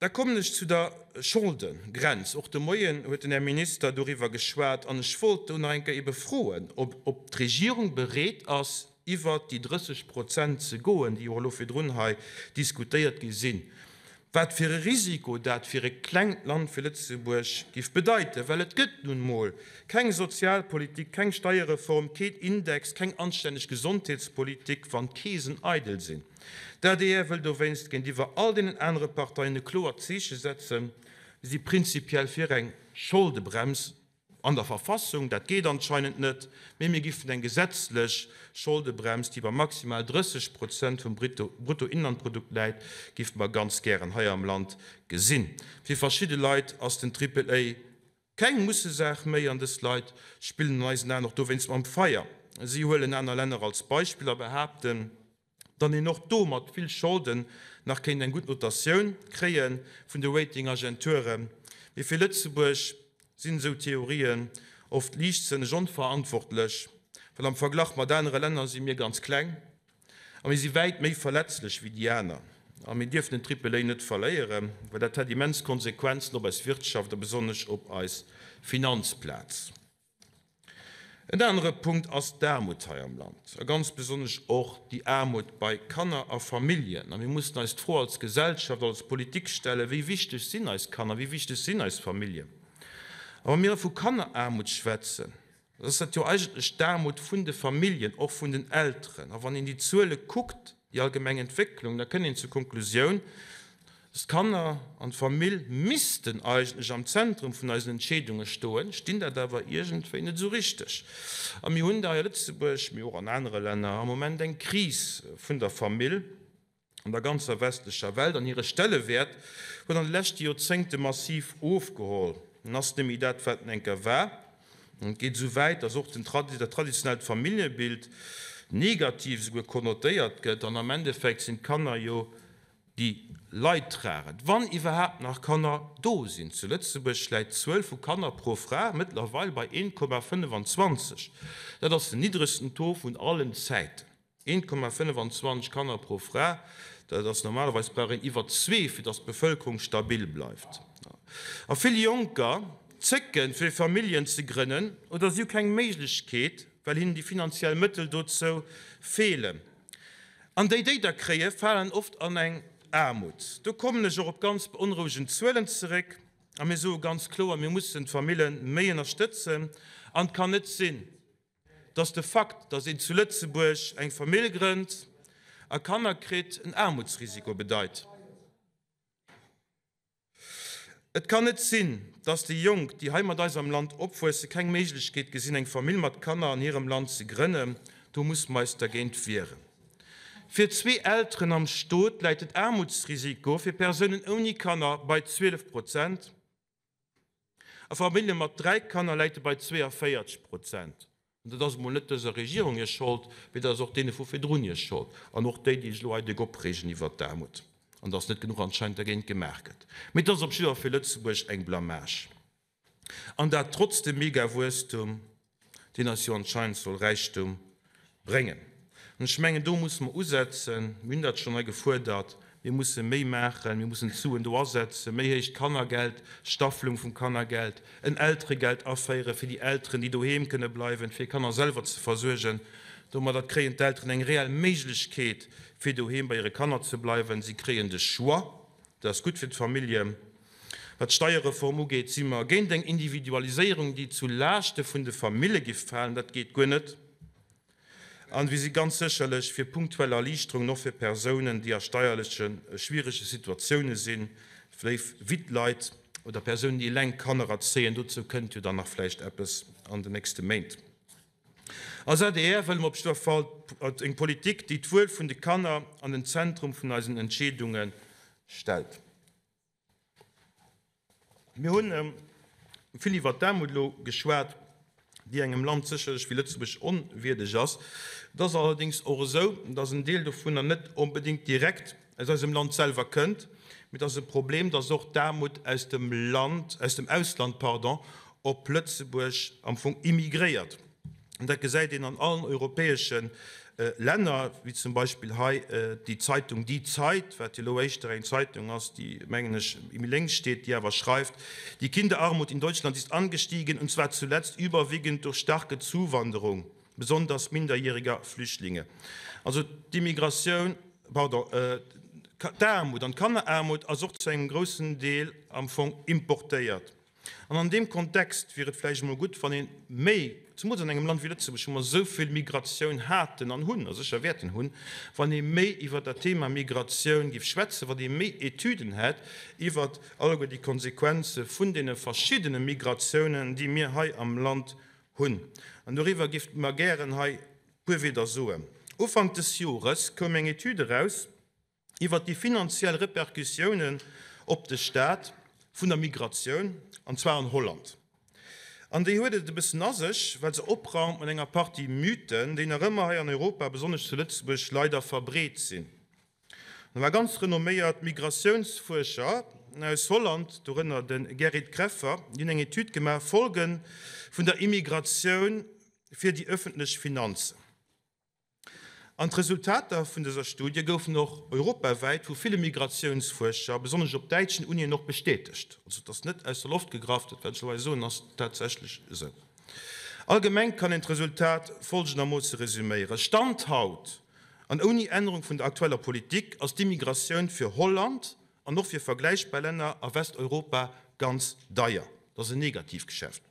Da kommen ech zu der Scholdegrenz. Och de Moien huet den Här Minister doriwwer geschwat. An ech wollt do nach eng Kéier ebe froen, ob ob d'Regierung bereet ass, iwwert déi 30 Prozent ze goen, déi jo och elo virdrun hei diskutéiert gi sinn, wat fir e Risiko dat fir e klengt Land wéi Lëtzebuerg giff bedeiten. Well et gëtt nun emol keng Sozialpolitik, keng Steierreform, keen Index, keng anstänneg Gesondheetspolitik, wann d'Keesen eidel sinn. D'adr wëll dowéinst géintiwwer all deenen anere Parteien e kloert Zeeche setzen, Mir si prinzipiell fir eng Scholdebrems an der Verfassung, dat geet anscheinend net, mee mir giffen eng gesetzlech Scholdebrems, déi bei maximal 30 Prozent vum Bruttoinlandprodukt läit, giffe mer ganz gären hei am Land gesinn. Fir verschidde Leit ass den Triple-A. Keng Mussesaach méi an dës Leit spillen an eisen Aen och dowéinst mam Feier. Si huelen aner Länner als Beispill a behaapten, dann een och do mat vill Scholden nach kéint eng gutt Notatioun kréie vun de Rating-Agenturen. Mee fir Lëtzebuerg sinn esou Theorien oft liichtsënneg onverantwortlech, well am Verglach mat anere Länner si mir ganz kleng a mir si wäit méi verletzlech wéi déi aner. A mir dierfen den Triple A net verléieren, well dat hätt immens Konsequenzen op eis Wirtschaft a besonnesch op eis Finanzplaz. En anere Punkt ass d'Aarmut hei am Land, a ganz besonnesch och déi Aarmut bei Kanner a Familljen. A mir mussen eis d'Fro als Gesellschaft, als Politik stellen, Wéi wichteg sinn eis Kanner, wéi wichteg sinn eis Familljen? A wa mir vu Kanneraarmut schwätzen, da ass dat jo eigentlech d'Aarmut vun de Familljen, och vun den Elteren. A wann een déi Zuele kuckt, déi allgemeng Entwécklung, da kënnt een zur Konklusioun, dass d'Kanner an d'Famill missten eigentlech am Zentrum vun eisen Entscheedunge stoen, stinn dat awer iergendwéi net esou richteg. A mir hunn da hei a Lëtzebuerg, mee och an anere Länner, am Moment eng Kris vun der Famill an der ganzer westlecher Welt an hire Stellewäert huet an de leschte Joerzéngte massiv ofgeholl en ass net méi dat, wat en enker war. An et geet esou wäit, dass och den dat traditionellt Familljebild negativ esouguer konnotéiert gëtt an am Endeffekt sinn d'Kanner jo déi Leidtragend, wann iwwerhaapt nach Kanner do sinn. Zu Lëtzebuerg läit d'Zuel vu Kanner pro Fra mëttlerweil bei 1,25. Dat ass den niddregsten Taux vun allen Zäiten. 1,25 Kanner pro Fra, dat ass normalerweis brauch een iwwer zwee, fir datt d'Bevëlkerung stabil bleift. A vill Jonker zécken, fir Familljen ze grënnen oder si hu keng Méiglechkeet, well hinnen déi finanziell Mëttel dozou feelen. An déi, déi der kréien, falen oft an eng Aarmut. Do kommen ech och op ganz beonrouegend Zuelen zeréck. A mir soe ganz kloer, Mir mussen d'Famille méi ënnerstëtzen. An et kann net sinn, dass de Fakt, dass een zu Lëtzebuerg eng Famill grënnt a Kanner kritt, en Aarmutsrisiko bedeit. Et kann net sinn, dass déi Jonk, déi hei mat eis am Land opwuessen, keng Méiglechkeet gesinn, eng Famill mat Kanner an hirem Land ze grënnen. Do muss mer eis dergéint wieren. Fir zwee Elteren am Stot läit den Aarmutsrisiko fir Persounen ouni Kanner bei 12 Prozent. A Famillje mat 3 Kanner läit e bei 42 Prozent. An dat ass emol net dëser Regierung hir Schold, mee dat ass och deene vu virdrun hir Schold an och déi, déi sech elo hei déck opreegen iwwert d'Aarmut an dass net genuch anscheinend dergéint gemaach gëtt. Mee et ass op jidder Fall fir Lëtzebuerg eng Blamage. An dat trotz dem Megawuesstum, deen eis jo anscheinend soll Räichtum bréngen. An ech mengen, do musse mer usetzen. Mir hunn dat schonn hei gefuerdert. Mir musse méi maachen. Mir mussen d'Suen do asetzen, méi héicht Kannergeld, Staffelung vum Kannergeld, en Elteregeld aféiere fir déi Elteren, déi doheem kënne bleiwen, fir hir Kanner selwer ze versuergen. Domadder kréien d'Elteren eng reell Méiglechkeet, fir doheem bei hire Kanner ze bleiwen. Si kréien de Choix. Dat ass gutt fir d'Familljen. Wat d'Steierreform ugeet, si mer géint eng Individualiséierung, déi zu Laaschte vun de Famille giff falen. Dat geet guer net. An wir si ganz sécherlech fir punktuell Erliichterungen och fir Persounen, déi a steierleche schwierege Situatioune sinn, léif Wittleit oder Persounen, déi eleng Kanner erzéien. Dozou kënnt jo dann nach vläicht eppes an den nächste Méint. Als adr wëlle mer op jidder Fall eng Politik, déi d'Wuel vun de Kanner an den Zentrum vun eisen Entscheedunge stellt. Mir hunn vill iwwert d'Aarmut elo geschwat, déi engem Land sécherlech wéi Lëtzebuerg onwierdeg ass. Et ass allerdéngs och esou, dass en Deel dovunner net onbedéngt direkt aus eisem Land selwer kënnt, mee et ass e Problem, dass och d'Aarmut aus dem Land, aus dem Ausland, pardon, op Lëtzebuerg am Fong immigréiert. An dat gesäit een an allen europäesche Länner, wéi zum Beispill hei déi Zeitung Die Zeit, wat jo elo éischter eng Zeitung ass, déi, mengen ech, méi lénks steet, déi awer schreift, Die Kinderarmut in Deutschland ist angestiegen, und zwar zuletzt überwiegend durch starke Zuwanderung, besonders minderjähriger Flüchtlinge. Also d'Immigratioun, pardon, d'Aarmut an d'Kanneraarmut ass och zu engem groussen Deel am Fong importéiert. An an deem Kontext wier et vläicht emol gutt, wann ee méi, zemools an engem Land wéi Lëtzebuerg, wou mer esou vill Migratioun haten an hunn a sécher wäerten hunn, wann ee méi iwwert dat Thema Migratioun géif schwätzen, wann ee méi Etüden hätt iwwert alleguer déi Konsequenze vun deene verschiddene Migratiounen, déi mir hei am Land hunn. An doriwwer géif mer gären hei e puer Wieder soen. Ufank des Jores koum eng Etüd eraus, iwwert déi finanziell Repercussiounen op de Staat vun der Migratioun, an zwar an Holland. An déi huet et e bëssen a sech, well se opraumt mat enger Partie Mythen, déi nach ëmmer hei an Europa, besonnesch zu Lëtzebuerg, leider verbreet sinn. An war ganz renomméiert Migratiounsfuerscher aus Holland, dorënner de Gerrit Kreffer, déi hunn eng Etüd gemaach, Folge vun der Immigratioun fir déi ëffentlech Finanzen. An d'Resultater vun dëser Studie goufen och europawäit vu ville Migratiounsfuerscher, besonnesch op däitschen Unien, och bestätegt. Also et ass net aus der Loft gegraff, dat wat ech elo hei soen, ass tatsächlech esou. Allgemeng kann een d'Resultat folgendermoosse resüméieren, Stand haut An ouni Ännerung vun der aktueller Politik ass d'Immigratioun fir Holland an och fir vergläichbar Länner a Westeuropa ganz deier. Dat ass en Negativgeschäft.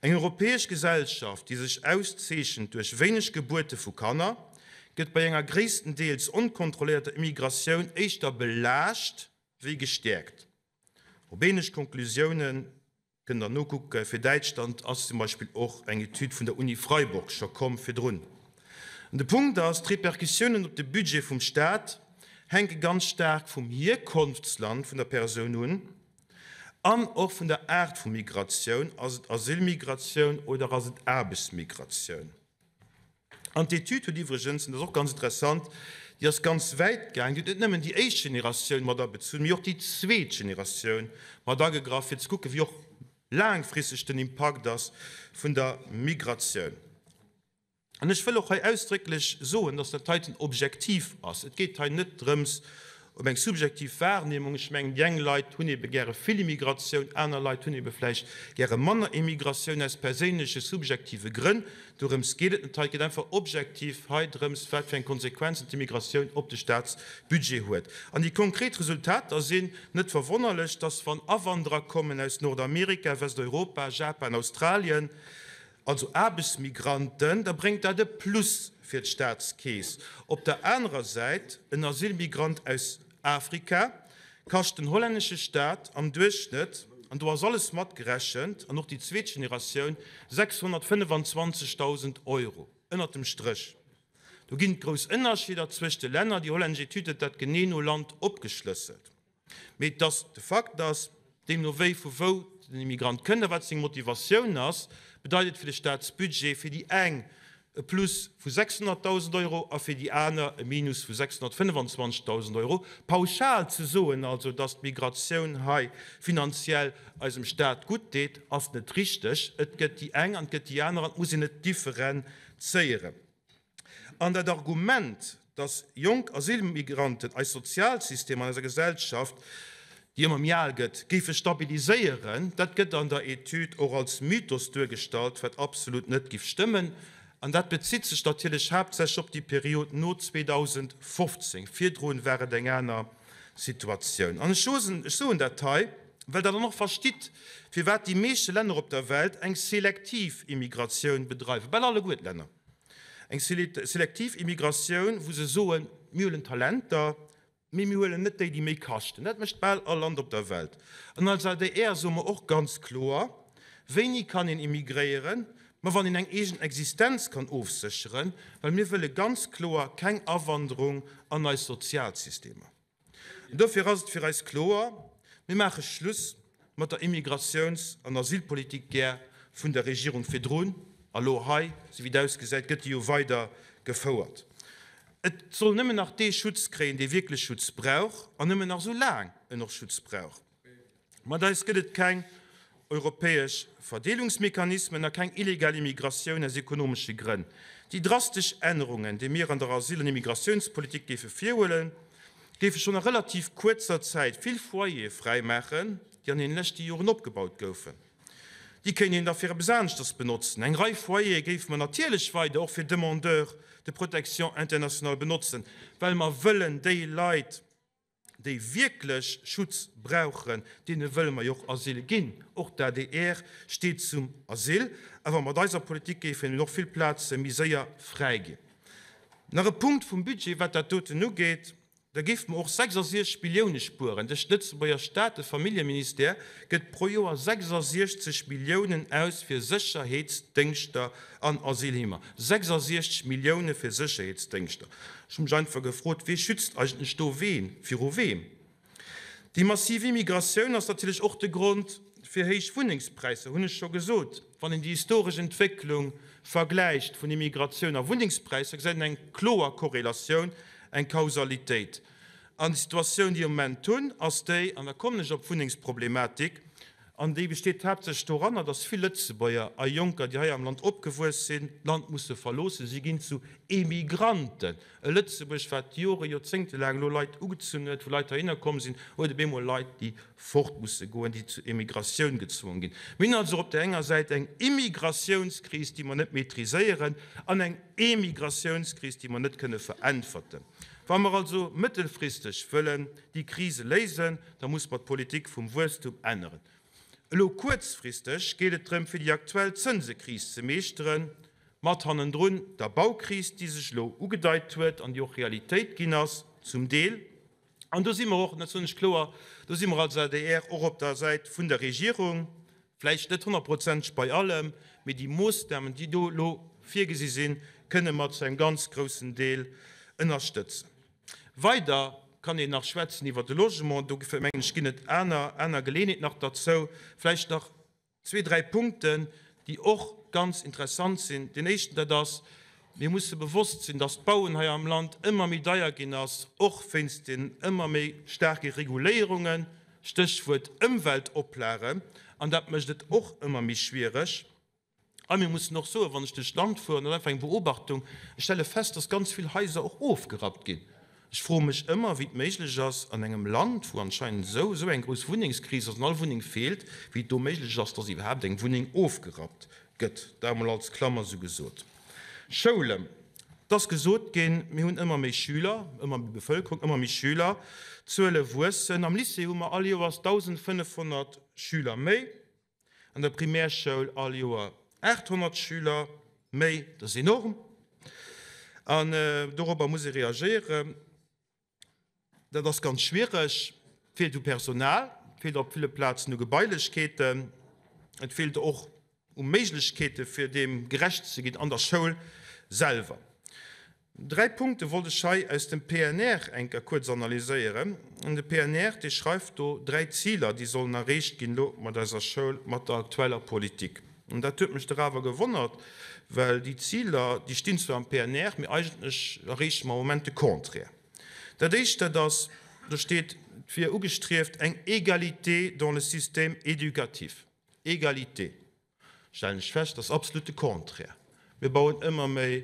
Eng europäesch Gesellschaft, déi sech auszeechent duerch wéineg Gebuerte vu Kanner, gëtt bei enger gréisstendeels onkontrolléierter Immigratioun éischter belaascht wéi gestäerkt. Op ähnlech Konklusiounen Kënnt der nokucken. Fir Däitschland ass zum Beispill och eng Etüd vun der Uni Freiburg scho komm virdrun. An de Punkt ass, d'Repercussiounen op de Budget vum Staat hänke ganz staark vum Hierkonftsland vun der Persoun un an och vun der Aart vu Migratioun, ass et Asylmigratioun oder ass et Aarbechtsmigratioun? An d'Etüd huet iwwregens, an dat ass och ganz interessant, déi ass ganz wäit gaang, déi huet net nëmmen déi éischt Generatioun mat abezunn, mee och déi zweet Generatioun mat agegraff, fir ze kucken, wéi och laangfristeg den Impakt ass vun der Migratioun. An ech wëll och hei ausdrécklech soen, dass dat heiten objektiv ass. Et geet hei net drëms, ëm eng subjektiv Wahrnehmung. Ech mengen, déi eng Leit hunn ebe gäre vill Immigratioun, aner Leit hunn ebe vläicht gäre manner Immigratioun aus perséinleche, subjektive Grënn. Dorëms geet et net hei. Et geet einfach objektiv hei drëms, wat fir eng Konsequenzen d'Immigratioun op de Staatsbudget huet. An déi konkret Resultater sinn net verwonnerlech, dass wann Awanderer kommen aus Nordamerika, Westeuropa, Japan, Australien, also Aarbechtsmigranten, da bréngt dat e Plus fir d'Staatskeess. Op der anerer Säit, en Asylmigrant aus Afrika kascht den hollännesche Staat am Duerchschnëtt, an do ass alles matgerechent an och déi zweet Generatioun, 625.000 Euro ënnert dem Stréch. Do ginn et grouss Ënnerscheeder zwëscht de Länner, déi hollännesch Etüd huet dat genee no Land opgeschlësselt. Mee dass de Fakt ass, deemno wéi vu wou den Immigrant kënnt a wat seng Motivatioun ass, bedeit et fir de Staatsbudget fir déi eng e Plus vu 600.000 Euro a fir déi aner e Minus vu 625.000 Euro. Pauschal ze soen also, dass d'Migratioun hei finanziell eisem Staat gutt deet, ass net richteg. Et gëtt déi eng an et gëtt déi aner an et muss een et differenzéieren. An dat Argument, dass jonk Asylmigranten eis Sozialsystem an eiser Gesellschaft, déi ëmmer méi al gëtt, géife stabiliséieren, dat gëtt an der Etüd och als Mythos duergestallt, wat absolut net giff stëmmen. An dat bezitt sech natierlech haaptsächlech op déi Period no 2015. Virdrun war et eng aner Situatioun. An ech soen dat hei, well Der dann och verstitt, firwat déi meeschte Länner op der Welt eng selektiv Immigratioun bedreiwen, bal alleguer d'Länner. Eng selektiv Immigratioun, wou se soen, mir huelen Talenter, mee mir huelen net déi, déi méi kaschten. Dat mécht bal all Land op der Welt. An als adr soe mer och ganz kloer, Wéini kann een immigréieren? Ma wann een eng eegen Existenz kann ofsécheren, well mir wëlle ganz kloer keng Awanderung an eis Sozialsystemer. An dofir ass et fir eis kloer, Mir maache Schluss mat der Immigratiouns an Asylpolitik, där vun der Regierung virdrun, a lo hei, esou wéi et ausgesäit, gëtt déi jo weider gefouert. Et soll nëmmen nach dee Schutz kréien, dee wierklech Schutz brauch, an nëmmen nach esou laang en och Schutz brauch. Mat eis gëtt et keng europäesch Verdeelungsmechanismen a keng illegal Immigratioun aus ekonomesche Grënn. Déi drastesch Ännerungen, déi mir an der Asyl an Immigratiounspolitik géife virhuelen, géife schonn a relativ kuerzer Zäit vill Foyere fräimaachen, déi an den leschte Joren opgebaut goufen. Déi kéint een da fir eppes aneschters benotzen. Eng Rei Foyere géife mer natierlech weider och fir Demandeurs de protection internationale benotzen, well mer wëllen déi Leit, déi wierklech Schutz brauchen, deene wëlle mer jo och Asyl ginn. Och d'ADR steet zum Asyl. Awer mat eiser Politik géifen eben och vill Plaze méi séier fräi ginn. Nach e Punkt vum Budget, wat dat doten ugeet, Da géife mer och 66 Millioune spueren. De Lëtzebuerger Staat, de Familljeministère, gëtt pro Joer 66 Milliounen aus fir Sécherheetsdéngschter an Asylheemer. 66 Millioune fir Sécherheetsdéngschter. Ech hu mech einfach gefrot, Wee schützt eigentlech do ween viru weem? Déi massiv Immigratioun ass natierlech och de Grond, fir héich Wunnengspräisser, hunn ech scho gesot. Wann een déi historesch Entwécklung vergläicht vun Immigratioun a Wunnengspräisser, gesäit een eng kloer Korrelatioun, eng Kausalitéit. An déi Situatioun, déi mir am Moment hunn, ass déi, an da kommen ech op d'Wunnengsproblematik, an déi besteet haaptsächlech doranner, datt vill Lëtzebuerger a Jonker, déi hei am Land opgewuess sinn, d'Land musse verloossen. Si ginn zu Emigranten. E Lëtzebuerg, wat Jore, joerzéngtelaang elo Leit ugezunn huet, wou Leit heihinner komm sinn, huet op eemol Leit, déi fort musse goen, déi zur Emigratioun gezwongen ginn. Mir hunn also op där enger Säit eng Immigratiounskris, déi mer net maîtriséieren, an eng Emigratiounskris, déi mer net kënne veräntwerten. Wa mer also mëttelfristeg wëllen déi Krise léisen, da muss mer d'Politik vum Wuesstum änneren. Elo kuerzfristeg geet et drëm, fir déi aktuell Zënsekris ze meeschteren, Mat hannendrun der Baukris, déi sech elo ugedeit huet an déi och Realitéit ginn ass zum Deel. An do si mer och, dat soen ech kloer, do si mer als adr och op der Säit vun der Regierung, vläicht net honnertprozenteg bei allem, mee déi Moossnamen, déi do elo virgesi sinn, kënne mer zu engem ganz groussen Deel ënnerstëtzen. Weider kann een nach schwätzen iwwert de Logement, do mengen ech ginn et aner, aner Geleeënheet nach derzou. Vläicht nach Zwee, dräi Punkten, déi och ganz interessant sinn. Deen éischten, dat ass, Mir musse bewosst sinn, dass d'Bauen hei am Land ëmmer méi deier ginn ass, och wéinst den ëmmer méi staarke Reguléierungen, Stéchwuert Ëmweltoplagen, an dat mécht et och ëmmer méi schwiereg. A mir mussen och soen, wann ech duerch d'Land fueren, dat ass einfach eng Beobachtung, ech stelle fest, dass ganz vill Haiser och ofgerappt ginn. Ech froe mech ëmmer, wéi et méiglech ass, an engem Land, wou anscheinend esou esou eng grouss Wunnengskris ass an all Wunneng feelt, wéi et do méiglech ass, dass iwwerhaapt eng Wunneng ofgerappt gëtt. Dat emol als Klammer esou gesot. Schoulen, Et ass gesot ginn, mir hunn ëmmer méi Schüler, ëmmer méi Bevëlkerung, ëmmer méi Schüler, d'Zuele wuessen. Am Lycée hu mer all Joers 1.500 Schüler méi. An der Primärschoul all Joer 800 Schüler méi, dat ass enorm. An dorobber muss ee reagéieren. Dat ass ganz schwiereg. Et feelt u Personal, et feelt op ville Plazen u Gebailechkeeten, et feelt och u Méiglechkeete fir deem gerecht ze ginn an der Schoul selwer. Dräi Punkte wollt ech hei aus dem PNR eng Kéier kuerz analyséieren. De PNR, dee schreift do dräi Ziler, déi sollen erreecht ginn elo mat eiser Schoul, mat der aktueller Politik. An dat huet mech dach awer gewonnert, well déi Ziler, déi stinn zwar am PNR, mee eigentlech erreeche mer am Moment de Contraire. Dat Éischt, dat ass, do steet, et wier ugestrieft eng Égalité dans le système éducatif. Égalité. Stellen ech fest, ass absolut de Contraire. Mir bauen ëmmer méi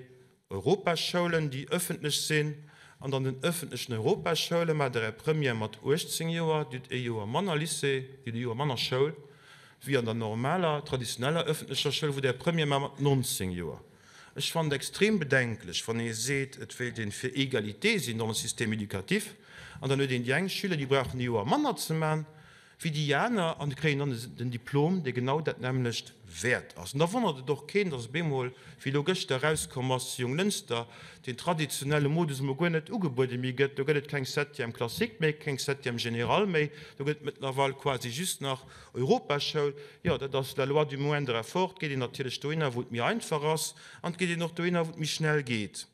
Europaschoulen, déi ëffentlech sinn, an an den ëffentlechen Europaschoule maacht Der Är Première mat 18 Joer, Dir hutt ee Joer manner Lycée, Dir hutt e Joer manner Schoul wéi an der normaler, traditioneller ëffentlecher Schoul, wou Der Är Première maacht mat 19 Joer. Ech fannen et extrem bedenklech, wann ee seet, et wéilt een fir Égalité sinn dans le système éducatif, an dann huet een déi eng Schüler, déi brauchen e Joer manner ze man, wéi déi aner an kréien dann den Diplom, dee genau dat nämmlecht wäert ass. An da wonnert et och keen, datt op eemol, wéi elo gëschter erauskomm ass, zu Jonglënster deen traditionelle Modus emol guer net ugebuede méi gëtt. Do gëtt et keng Septième classique méi, keng Septième générale méi, do gëtt et mëttlerweil quasi just nach Europaschoul. Jo, dat ass la loi du moindre effort. Et geet een natierlech dohinner, wou et méi einfach ass, an et geet een och dohinner, wou et méi schnell geet.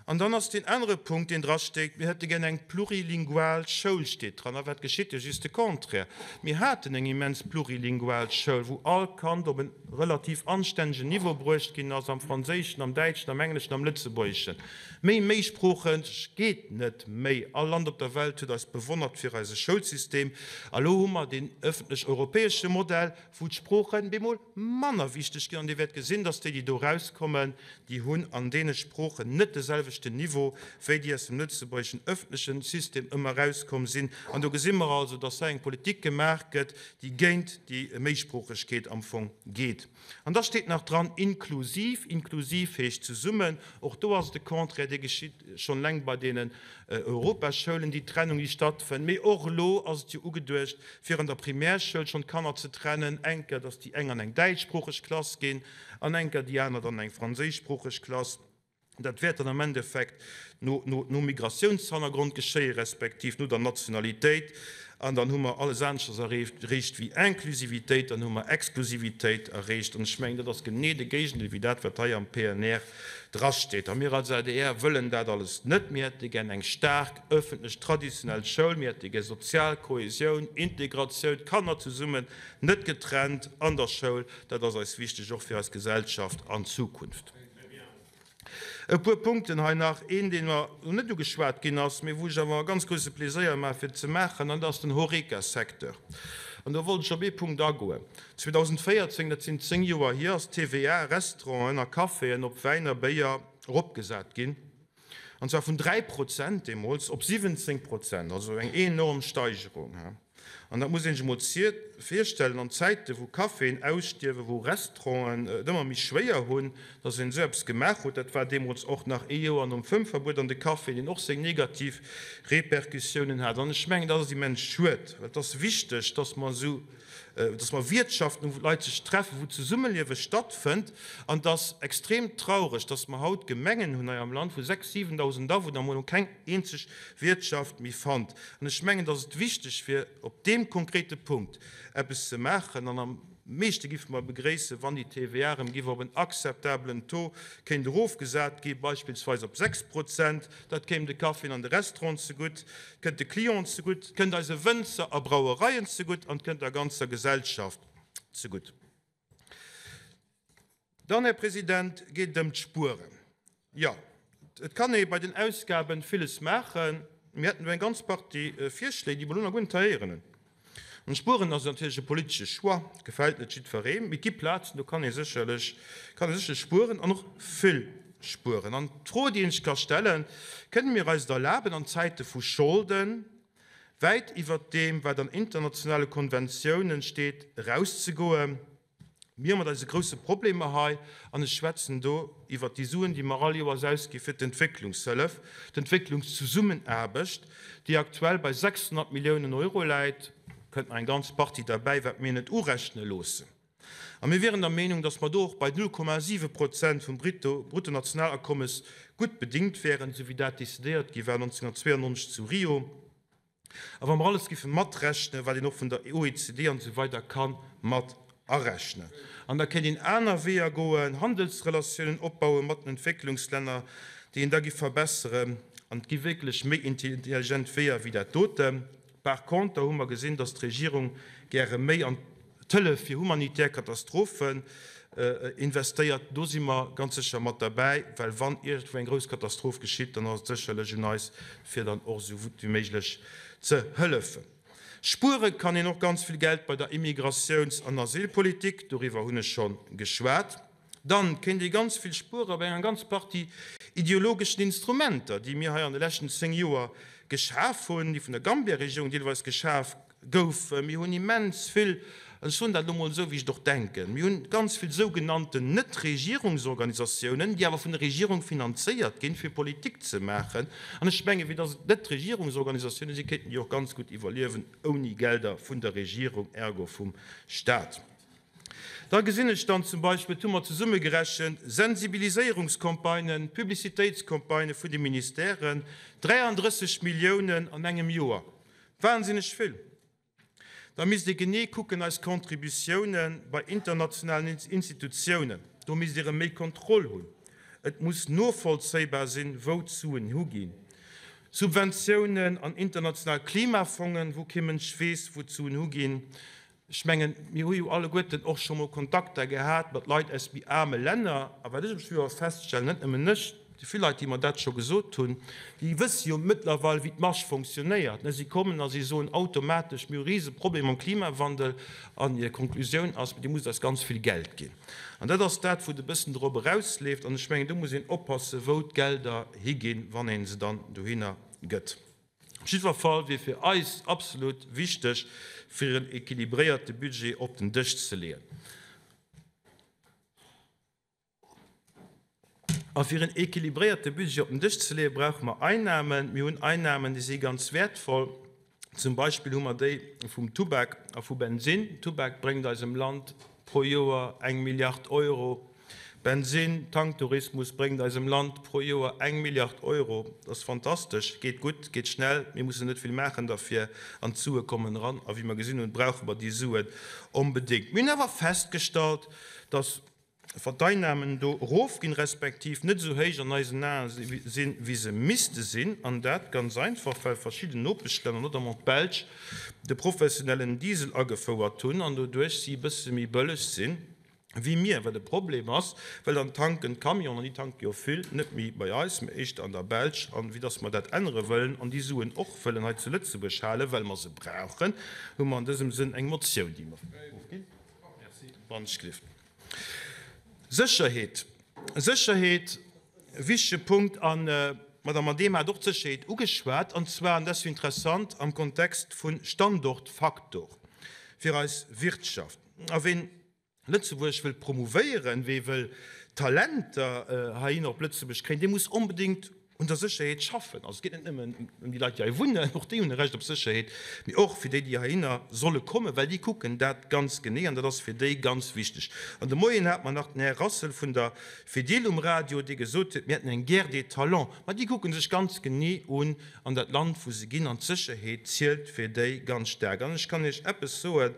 An dann ass deen anere Punkt, deen drasteet, mir hätte gär eng plurilingual Schoul, steet dran. A wat geschitt? Jo, just de Contraire. Mir haten eng immens plurilingual Schoul, wou all Kand op e relativ anstännegen Niveau bruecht ginn ass, am Franséischen, am Däitschen, am Engleschen, am Lëtzebuergeschen. Méi méisproocheg geet net méi. All Land op der Welt huet eis bewonnert fir eise Schoulsystem. A lo hu mer deen ëffentlech europäesche Modell, wou d'Sproochen bemol manner wichteg ginn. An Dir wäert gesinn, dass déi, déi do erauskommen, déi hunn an deene Sproochen net de selwechten Niveau, wéi déi aus dem lëtzebuergeschen öffentlechen System ëmmer erauskomm sinn. An do gesi mer also, dass hei eng Politik gemaach gëtt, déi géint déi Méisproochegkeet am Fong geet. An da steet nach dran, inklusiv. Inklusiv heescht zesummen. Och do ass et de Contraire, dee geschitt schonn eleng bei deenen Europaschoulen, déi Trennung, déi stattfënnt. Mee och elo ass et jo ugeduecht, fir an der Primärschoul schonn d'Kanner ze trennen, eng Kéier, dass déi eng an eng däitschsproocheg Klass ginn an eng Kéier déi aner dann an eng franséischsproocheg Klass. Dat wäert dann am Endeffekt no Migratiounshannergrond geschéien, respektiv no der Nationalitéit. An dann hu mer alles aneschters erreecht wéi Inklusivitéit, dann hu mer Exklusivitéit erreecht. An ech mengen, dat ass genee de Géigendeel wéi dat, wat hei am PNR drasteet. A mir als adr wëllen dat alles net. Mir hätte gär eng staark öffentlech traditionell Schoul. Mir hätte gär sozial Kohesioun, Integratioun, d'Kanner zesummen, net getrennt an der Schoul. Dat ass eis wichteg, och fir eis Gesellschaft an Zukunft. E puer Punkten hei nach. Een, deen mer elo net ugeschwat ginn ass, mee wou ech awer e ganz grouse Pleséier maache fir et ze maachen, an dat ass den Horeca-Secteur. An do wollt ech op ee Punkt agoen. 2014, dat sinn 10 Joer hier, ass d'TVA Restauranten a Caféen op Wäin a Béier eropgesat ginn, an zwar vun 3 Prozent deemools op 17 Prozent, also eng enorm Steigerung. An dat muss ee sech emol virstellen an Zäiten, wou Caféen ausstierwen, wou Restauranten et ëmmer méi schwéier hunn, dass een esou eppes gemaach huet. Dat war deemools och nach ee Joer nom Fëmmverbuet an de Caféen, deen och seng negativ Repercussiounen hat. An ech mengen, dat ass immens schued, well et ass wichteg, dass mer esou, dass mer Wiertschaften hunn, wou d'Leit sech treffen, wou Zesummeliewe stattfënnt. An et ass extrem traureg, dass mer haut Gemengen hunn hei am Land, wou 6.000, 7.000 Awunner, wou keng eenzeg Wiertschaft méi fannt. An ech mengen, dass et wichteg wier, op deem konkrete Punkt eppes ze maachen. An am meeschte giffe mer begréissen, wann déi TVA erëm giff op en akzeptabelen Taux kéint erofgesat gi, beispillsweis op 6 Prozent. Dat kéim de Caféen an de Restauranten zegutt, kënnt de Clienten zegutt, kënnt eise Wënzer a Brauereien zegutt an kënnt der ganzer Gesellschaft zegutt. Dann, Här President, geet et ëm d'Spueren. Jo, et kann ee bei den Ausgabe villes maachen. Mir hätten do eng ganz Partie Virschléi, déi mer elo nach guer net hei héieren hunn. An d'Spueren ass natierlech e politesche Choix, gefält net jiddweree, mee et gi Plazen, do kann ee sécherlech, kann ee sécherlech spueren an och vill spueren. An d'Fro, déi een sech ka stellen, Kënne mir eis et erlaben, an Zäite vu Scholden, wäit iwwert deem, wat an internationale Konventiounen steet, erauszegoen? Mir hu mat eise grousse Problemer hei, an ech schwätzen do iwwert déi Suen, déi mer all Joers ausgi fir d'Entwécklungshëllef, d'Entwécklungszesummenaarbecht, déi aktuell bei 600 Milliounen Euro läit, kënnt nach eng ganz Partie derbäi, wat mir net urechne loossen. A mir wieren der Meenung, datt mer do och bei 0,7 Prozent vum Bruttonationalakommes gutt bedingt wären, esou wéi dat decidéiert gi war 1992 zu Rio. A wa mer alles giffe matrechnen, wat een och vun der OECD an esou weider ka mat arechnen, an da kéint een aner Weeër goen, Handelsrelatiounen opbaue mat den Entwécklungslänner, déi een da giff verbesseren, an et gi wierklech méi intelligent Weeër wéi dat doten. Par conter hu mer gesinn, dass d'Regierung gäre méi an d'Hëllef fir humanitär Katastrophen investéiert. Do si mer ganz sécher mat derbäi, well wann iergendwou eng grouss Katastroph geschitt, dann ass et sécherlech un eis, fir dann och esou gutt wéi méiglech ze hëllefen. Spuere kann een och ganz vill Geld bei der Immigratiouns an Asylpolitik, doriwwer hunn ech scho geschwat. Dann kéint ee ganz vill spuere bei enger ganz Partie ideologeschen Instrumenter, déi mir hei an de leschten 10 Joer geschaf hunn, déi vun der Gambia-Regierung deelweis geschaf goufen. Mir hunn immens vill, an ech soen dat elo mol esou, wéi ech et och denken, mir hunn ganz vill sougenannten Netregierungsorganisatiounen, déi awer vun der Regierung finanzéiert ginn, fir Politik ze maachen. An ech mengen, fir datt et Netregierungsorganisatiounen sinn, kéinten déi och ganz gutt iwwerliewen ouni Gelder vun der Regierung, ergo vum Stat. Da gesinn ech dann zum Beispill, et hu mer zesummegerechent, Sensibiliséierungscampagnen, Publicitéitscampagnë vun de Ministèren, 33 Milliounen an engem Joer, wahnsinneg vill. Da misst ee genee kucken, eis Contributiounen bei internationalen Institutiounen, do misst ee rëm méi Kontroll hunn. Et muss novollzéibar sinn, wou d'Suen huginn. Subventiounen an international Klimafongen, wou kee Mënsch weess, wou d'Suen huginn. Ech mengen, mir hu jo alleguerten och scho mol Kontakter gehat mat Leit aus méi aarme Länner. A wat ech elo feststellen, net nëmmen ech, et si vill Leit, déi mer dat scho gesot hunn, déi wësse jo mëttlerweil, wéi d'Marsch fonctionnéiert. Si kommen a si soen automatesch, mir hu rise Problemer mam Klimawandel an hir Konklusioun ass, Dir musst eis ganz vill Geld ginn. An dat ass dat, wou et e bëssen drop erausleeft. An ech mengen, do muss een oppassen, wou d'Gelder higinn, wann ee se dann dohinner gëtt. Op jiddwer Fall wier fir eis absolut wichteg, fir en équilibréierte Budget op den Dësch ze leeën. A fir en équilibréierte Budget op den Dësch ze leeën, brauche mer Einnahmen. Mir hunn Einnahmen, déi si ganz wäertvoll. Zum Beispill hu mer déi vum Tubak a vu Bensinn. Tubak bréngt eisem Land pro Joer eng Milliard Euro. Bensin, Tanktourismus bréngt eisem Land pro Joer eng Milliard Euro. Dat ass fantastesch, geet gutt, geet schnell, mir mussen net vill maachen derfir an d'Sue kommen eran. A wéi mer gesinn hunn, brauche mer déi Suen onbedéngt. Mir hunn awer festgestallt, dass wa d'Einnahmen do erofginn, respektiv net esou héich an eisen Ae sinn, wéi se misste sinn, an dat ganz einfach, well verschidden Nopeschlänner, notamment d'Belsch, de professionellen Diesel agefouert hunn an doduerch si e bësse méi bëlleg sinn wéi mir, wat e Problem ass, well dann tanken d'Camionen, an déi tanke jo vill, net méi bei eis, mä éischter an der Belsch, an vue dass mer dat ännere wëllen an déi Suen och wëllen hei zu Lëtzebuerg halen, well mer se brauchen, hu mer an dësem Sënn eng Motioun, déi mer ofginn. Wann ech gelift. Sécherheet, Sécherheet, e wichtege Punkt. An d'Madame Adehm hat och d'Sécherheet ugeschwat, an zwar, an dat ass jo interessant, am Kontext vu Standortfaktor fir eis Wirtschaft. A ween Lëtzebuerg wëllt promouvéieren, wee wëll Talenter heihinner op Lëtzebuerg kréien, dee muss onbedéngt un der Sécherheet schaffen. Also et geet net nëmmen ëm déi Leit, déi hei wunnen, och déi hunn e Recht op Sécherheet, mee och fir déi, déi heihinner solle kommen, well déi kucken dat ganz genee an dat ass fir déi ganz wichteg. An de Moien hat mer nach den Här Rassel vun der Fedil um Radio, dee gesot huet, mir hätten eng Guerre des talents. Ma déi kucke sech ganz genee un an dat Land, wou se ginn, an d'Sécherheet zielt fir déi ganz staark. An ech kann Iech eppes soen,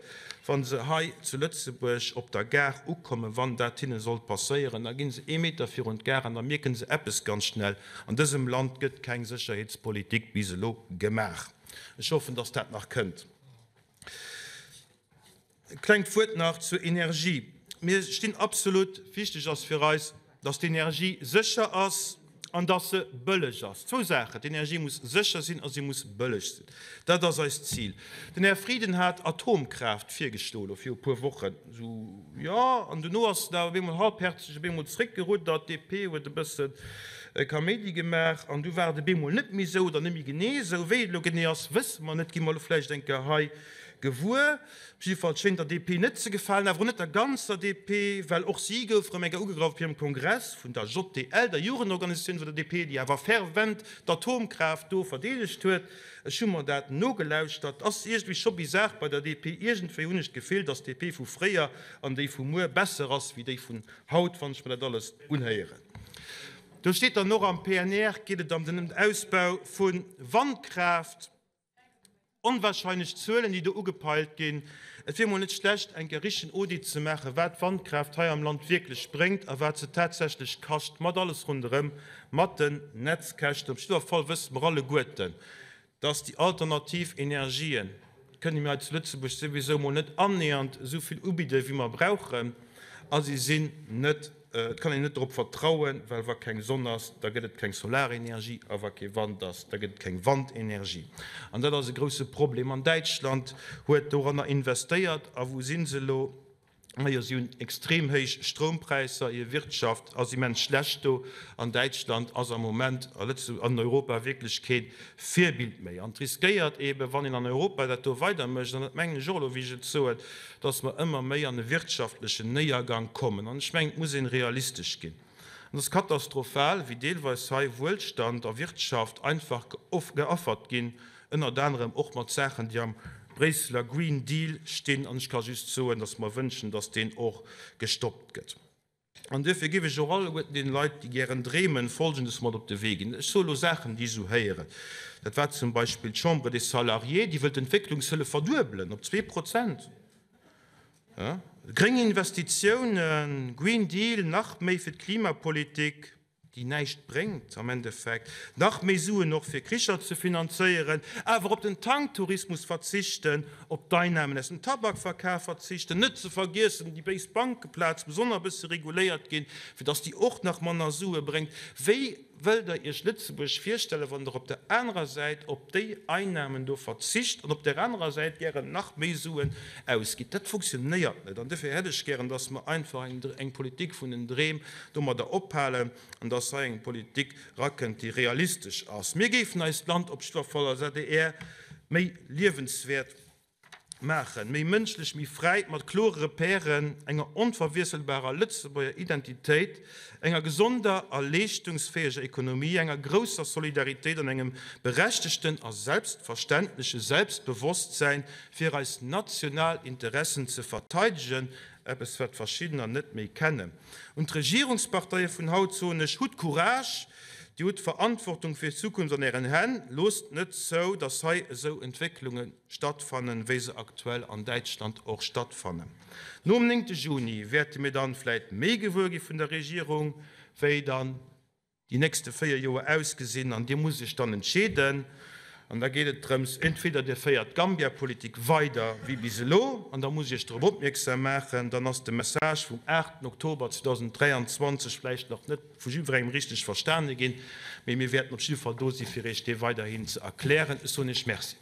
Wa se hei zu Lëtzebuerg op der Gare ukommen, wann dat hinne sollt passéieren, da gi se ee Meter virun d'Gare an da mierke se eppes ganz schnell, An dësem Land gëtt keng Sécherheetspolitik bis elo gemaach. Ech hoffen, dass dat nach kënnt. E klengt Wuert nach zur Energie. Mir stinn absolut, wichteg ass fir eis, dass d'Energie sécher ass an dass se bëlleg ass. Zwou Saachen, D'Energie muss sécher sinn a si muss bëlleg sinn. Dat ass eist Zil. Den Här Frieden hat Atomkraaft virgeschloen elo viru puer Wochen, esou, jo, an duerno ass en awer op eemol halbherzeg op eemol zréckgeruddert. D'DP huet e bësse Kaméidi gemaach an du war et op eemol net méi esou oder net méi genee esou. Wéi et elo genee ass, wësse mer net, gi mer elo vläicht eng Kéier hei gewuer. Op jidde Fall schéint der DP net ze gefalen, awer och net der ganzer DP, well och si gouf erëm eng Kéier ugegraff op hirem Kongress vun der JDL, der Jugendorganisatioun vun der DP, déi awer fervent d'Atomkraaft do verdeedegt huet. Ech hu mer dat nogelauschtert. Ass iergendwéi scho bizar bei der DP. Iergendwéi hunn ech d'Gefill, datt d'DP vu fréier an déi vu muer besser ass wéi déi vun haut, wann ech mer dat alles unhéieren. Do steet dann och, am PNR geet et ëm den Ausbau vu Wandkraaft. Onwahrscheinlech Zuelen, déi do ugepeilt ginn. Et wier mol net schlecht, eng Kéier richtegen Audit ze maachen, wat Wandkraaft hei am Land wierklech bréngt a wat se tatsächlech kascht, mat alles ronderëm, mat den Netzkäschten. Op jidder Fall wësse mer alleguerten, dass déi alternativ Energien, kënne mir hei zu Lëtzebuerg souwisou mol net annähernd esou vill ubidden, wéi mer brauchen, a si sinn net Et kann een net drop vertrauen, well wa keng Sonn ass, da gëtt et keng Solarenergie, a wa kee Wand ass, da gëtt et keng Wandenergie. An dat ass e grouse Problem. An Däitschland huet doranner investéiert. A wou si se elo? Majo, si hunn extrem héich Stroumpräisser, hir Wirtschaft ass immens schlecht do. An Däitschland ass am Moment a Lëtzebuerg, an Europa wierklech kee Virbild méi. An et riskéiert eeben, wann een an Europa dat do weidermécht, an dat mengen ech och elo, wéi ech et soen, dass mer ëmmer méi an e wirtschaftlechen Néiergang kommen. An ech mengen, et muss een realistesch ginn. An et ass katastrophal, wéi deelweis hei Wuelstand a Wirtschaft einfach geaffert ginn, ënnert anerem och mat Saachen, déi am Bréisseler Green Deal stinn. An ech ka just soen, dass mer wënschen, dass deen och gestoppt gëtt. An duerfir géif ech och alleguerten deene Leit, déi gären dreemen, Folgendes mat op de Wee ginn. Ech soe lo Saachen, déi ech esou héieren. Dat war zum Beispill d'Chambre des Salariés, déi wëll d'Entwécklungshëllef verduebelen op 2%. Gréng Investitiounen, Green Deal, nach méi fir d'Klimapolitik. déi näischt bréngt am Endeffekt, nach méi Suen och fir Kricher ze finanzéieren, awer op den Tanktourismus verzichten, op d'Einnahmen aus dem Tabakverkaf verzichten, net ze vergiessen, déi béis Bankeplaz muss och nach e bësse reguléiert ginn, fir dass déi och nach manner Sue bréngt. Wéi wëllt Der Iech Lëtzebuerg virstellen, wann Der op der anerer Säit op déi Einnahmen do verzicht an op der anerer Säit gären nach méi Suen ausgitt? Dat funktionéiert net an dofir hätt ech gären, dass mer einfach eng Politik vun den Dreem domadder ophalen an dass hei eng Politik rakënnt, déi realistesch ass. Mir géifen eist Land op jiddwer Fall als adr méi liewenswäert. Maachen, méi mënschlech, méi fräi, mat klore Repèren, enger onverwiesselbarer Lëtzebuerger Identitéit, enger gesonder a leeschtungsfäeger Ekonomie, enger grousser Solidaritéit an engem berechtegten a selbstverständleche Selbstbewosstsäin, fir eis national Interessen ze verteidegen, eppes wat verschiddener net méi kennen. Un d'Regierungsparteie vun haut soen ech, Hutt Courage, Dir hutt d'Verantwortung fir d'Zukunft an Ären Hänn, loosst net zou, datt hei esou Entwécklunge stattfannen, wéi se aktuell an Däitschland och stattfannen. Nom néngte Juni wäerte mir dann vläit méi gewuer gi vun der Regierung, wéi dann déi nächste 4 Joer ausgesinn, an Dir musst Iech dann entscheeden. An da geet et drëms, entweder Dir féiert d'Gambia-Politik weider wéi bis elo, an da muss ech Iech drop opmierksam maachen, dann ass de Message vum 8 Oktober 2023 vläicht nach net vu jiddwerengem richteg verstane ginn, mee mir wäerten op jidde Fall do si fir Iech dee weiderhin ze erklären. Ech soen Iech Merci.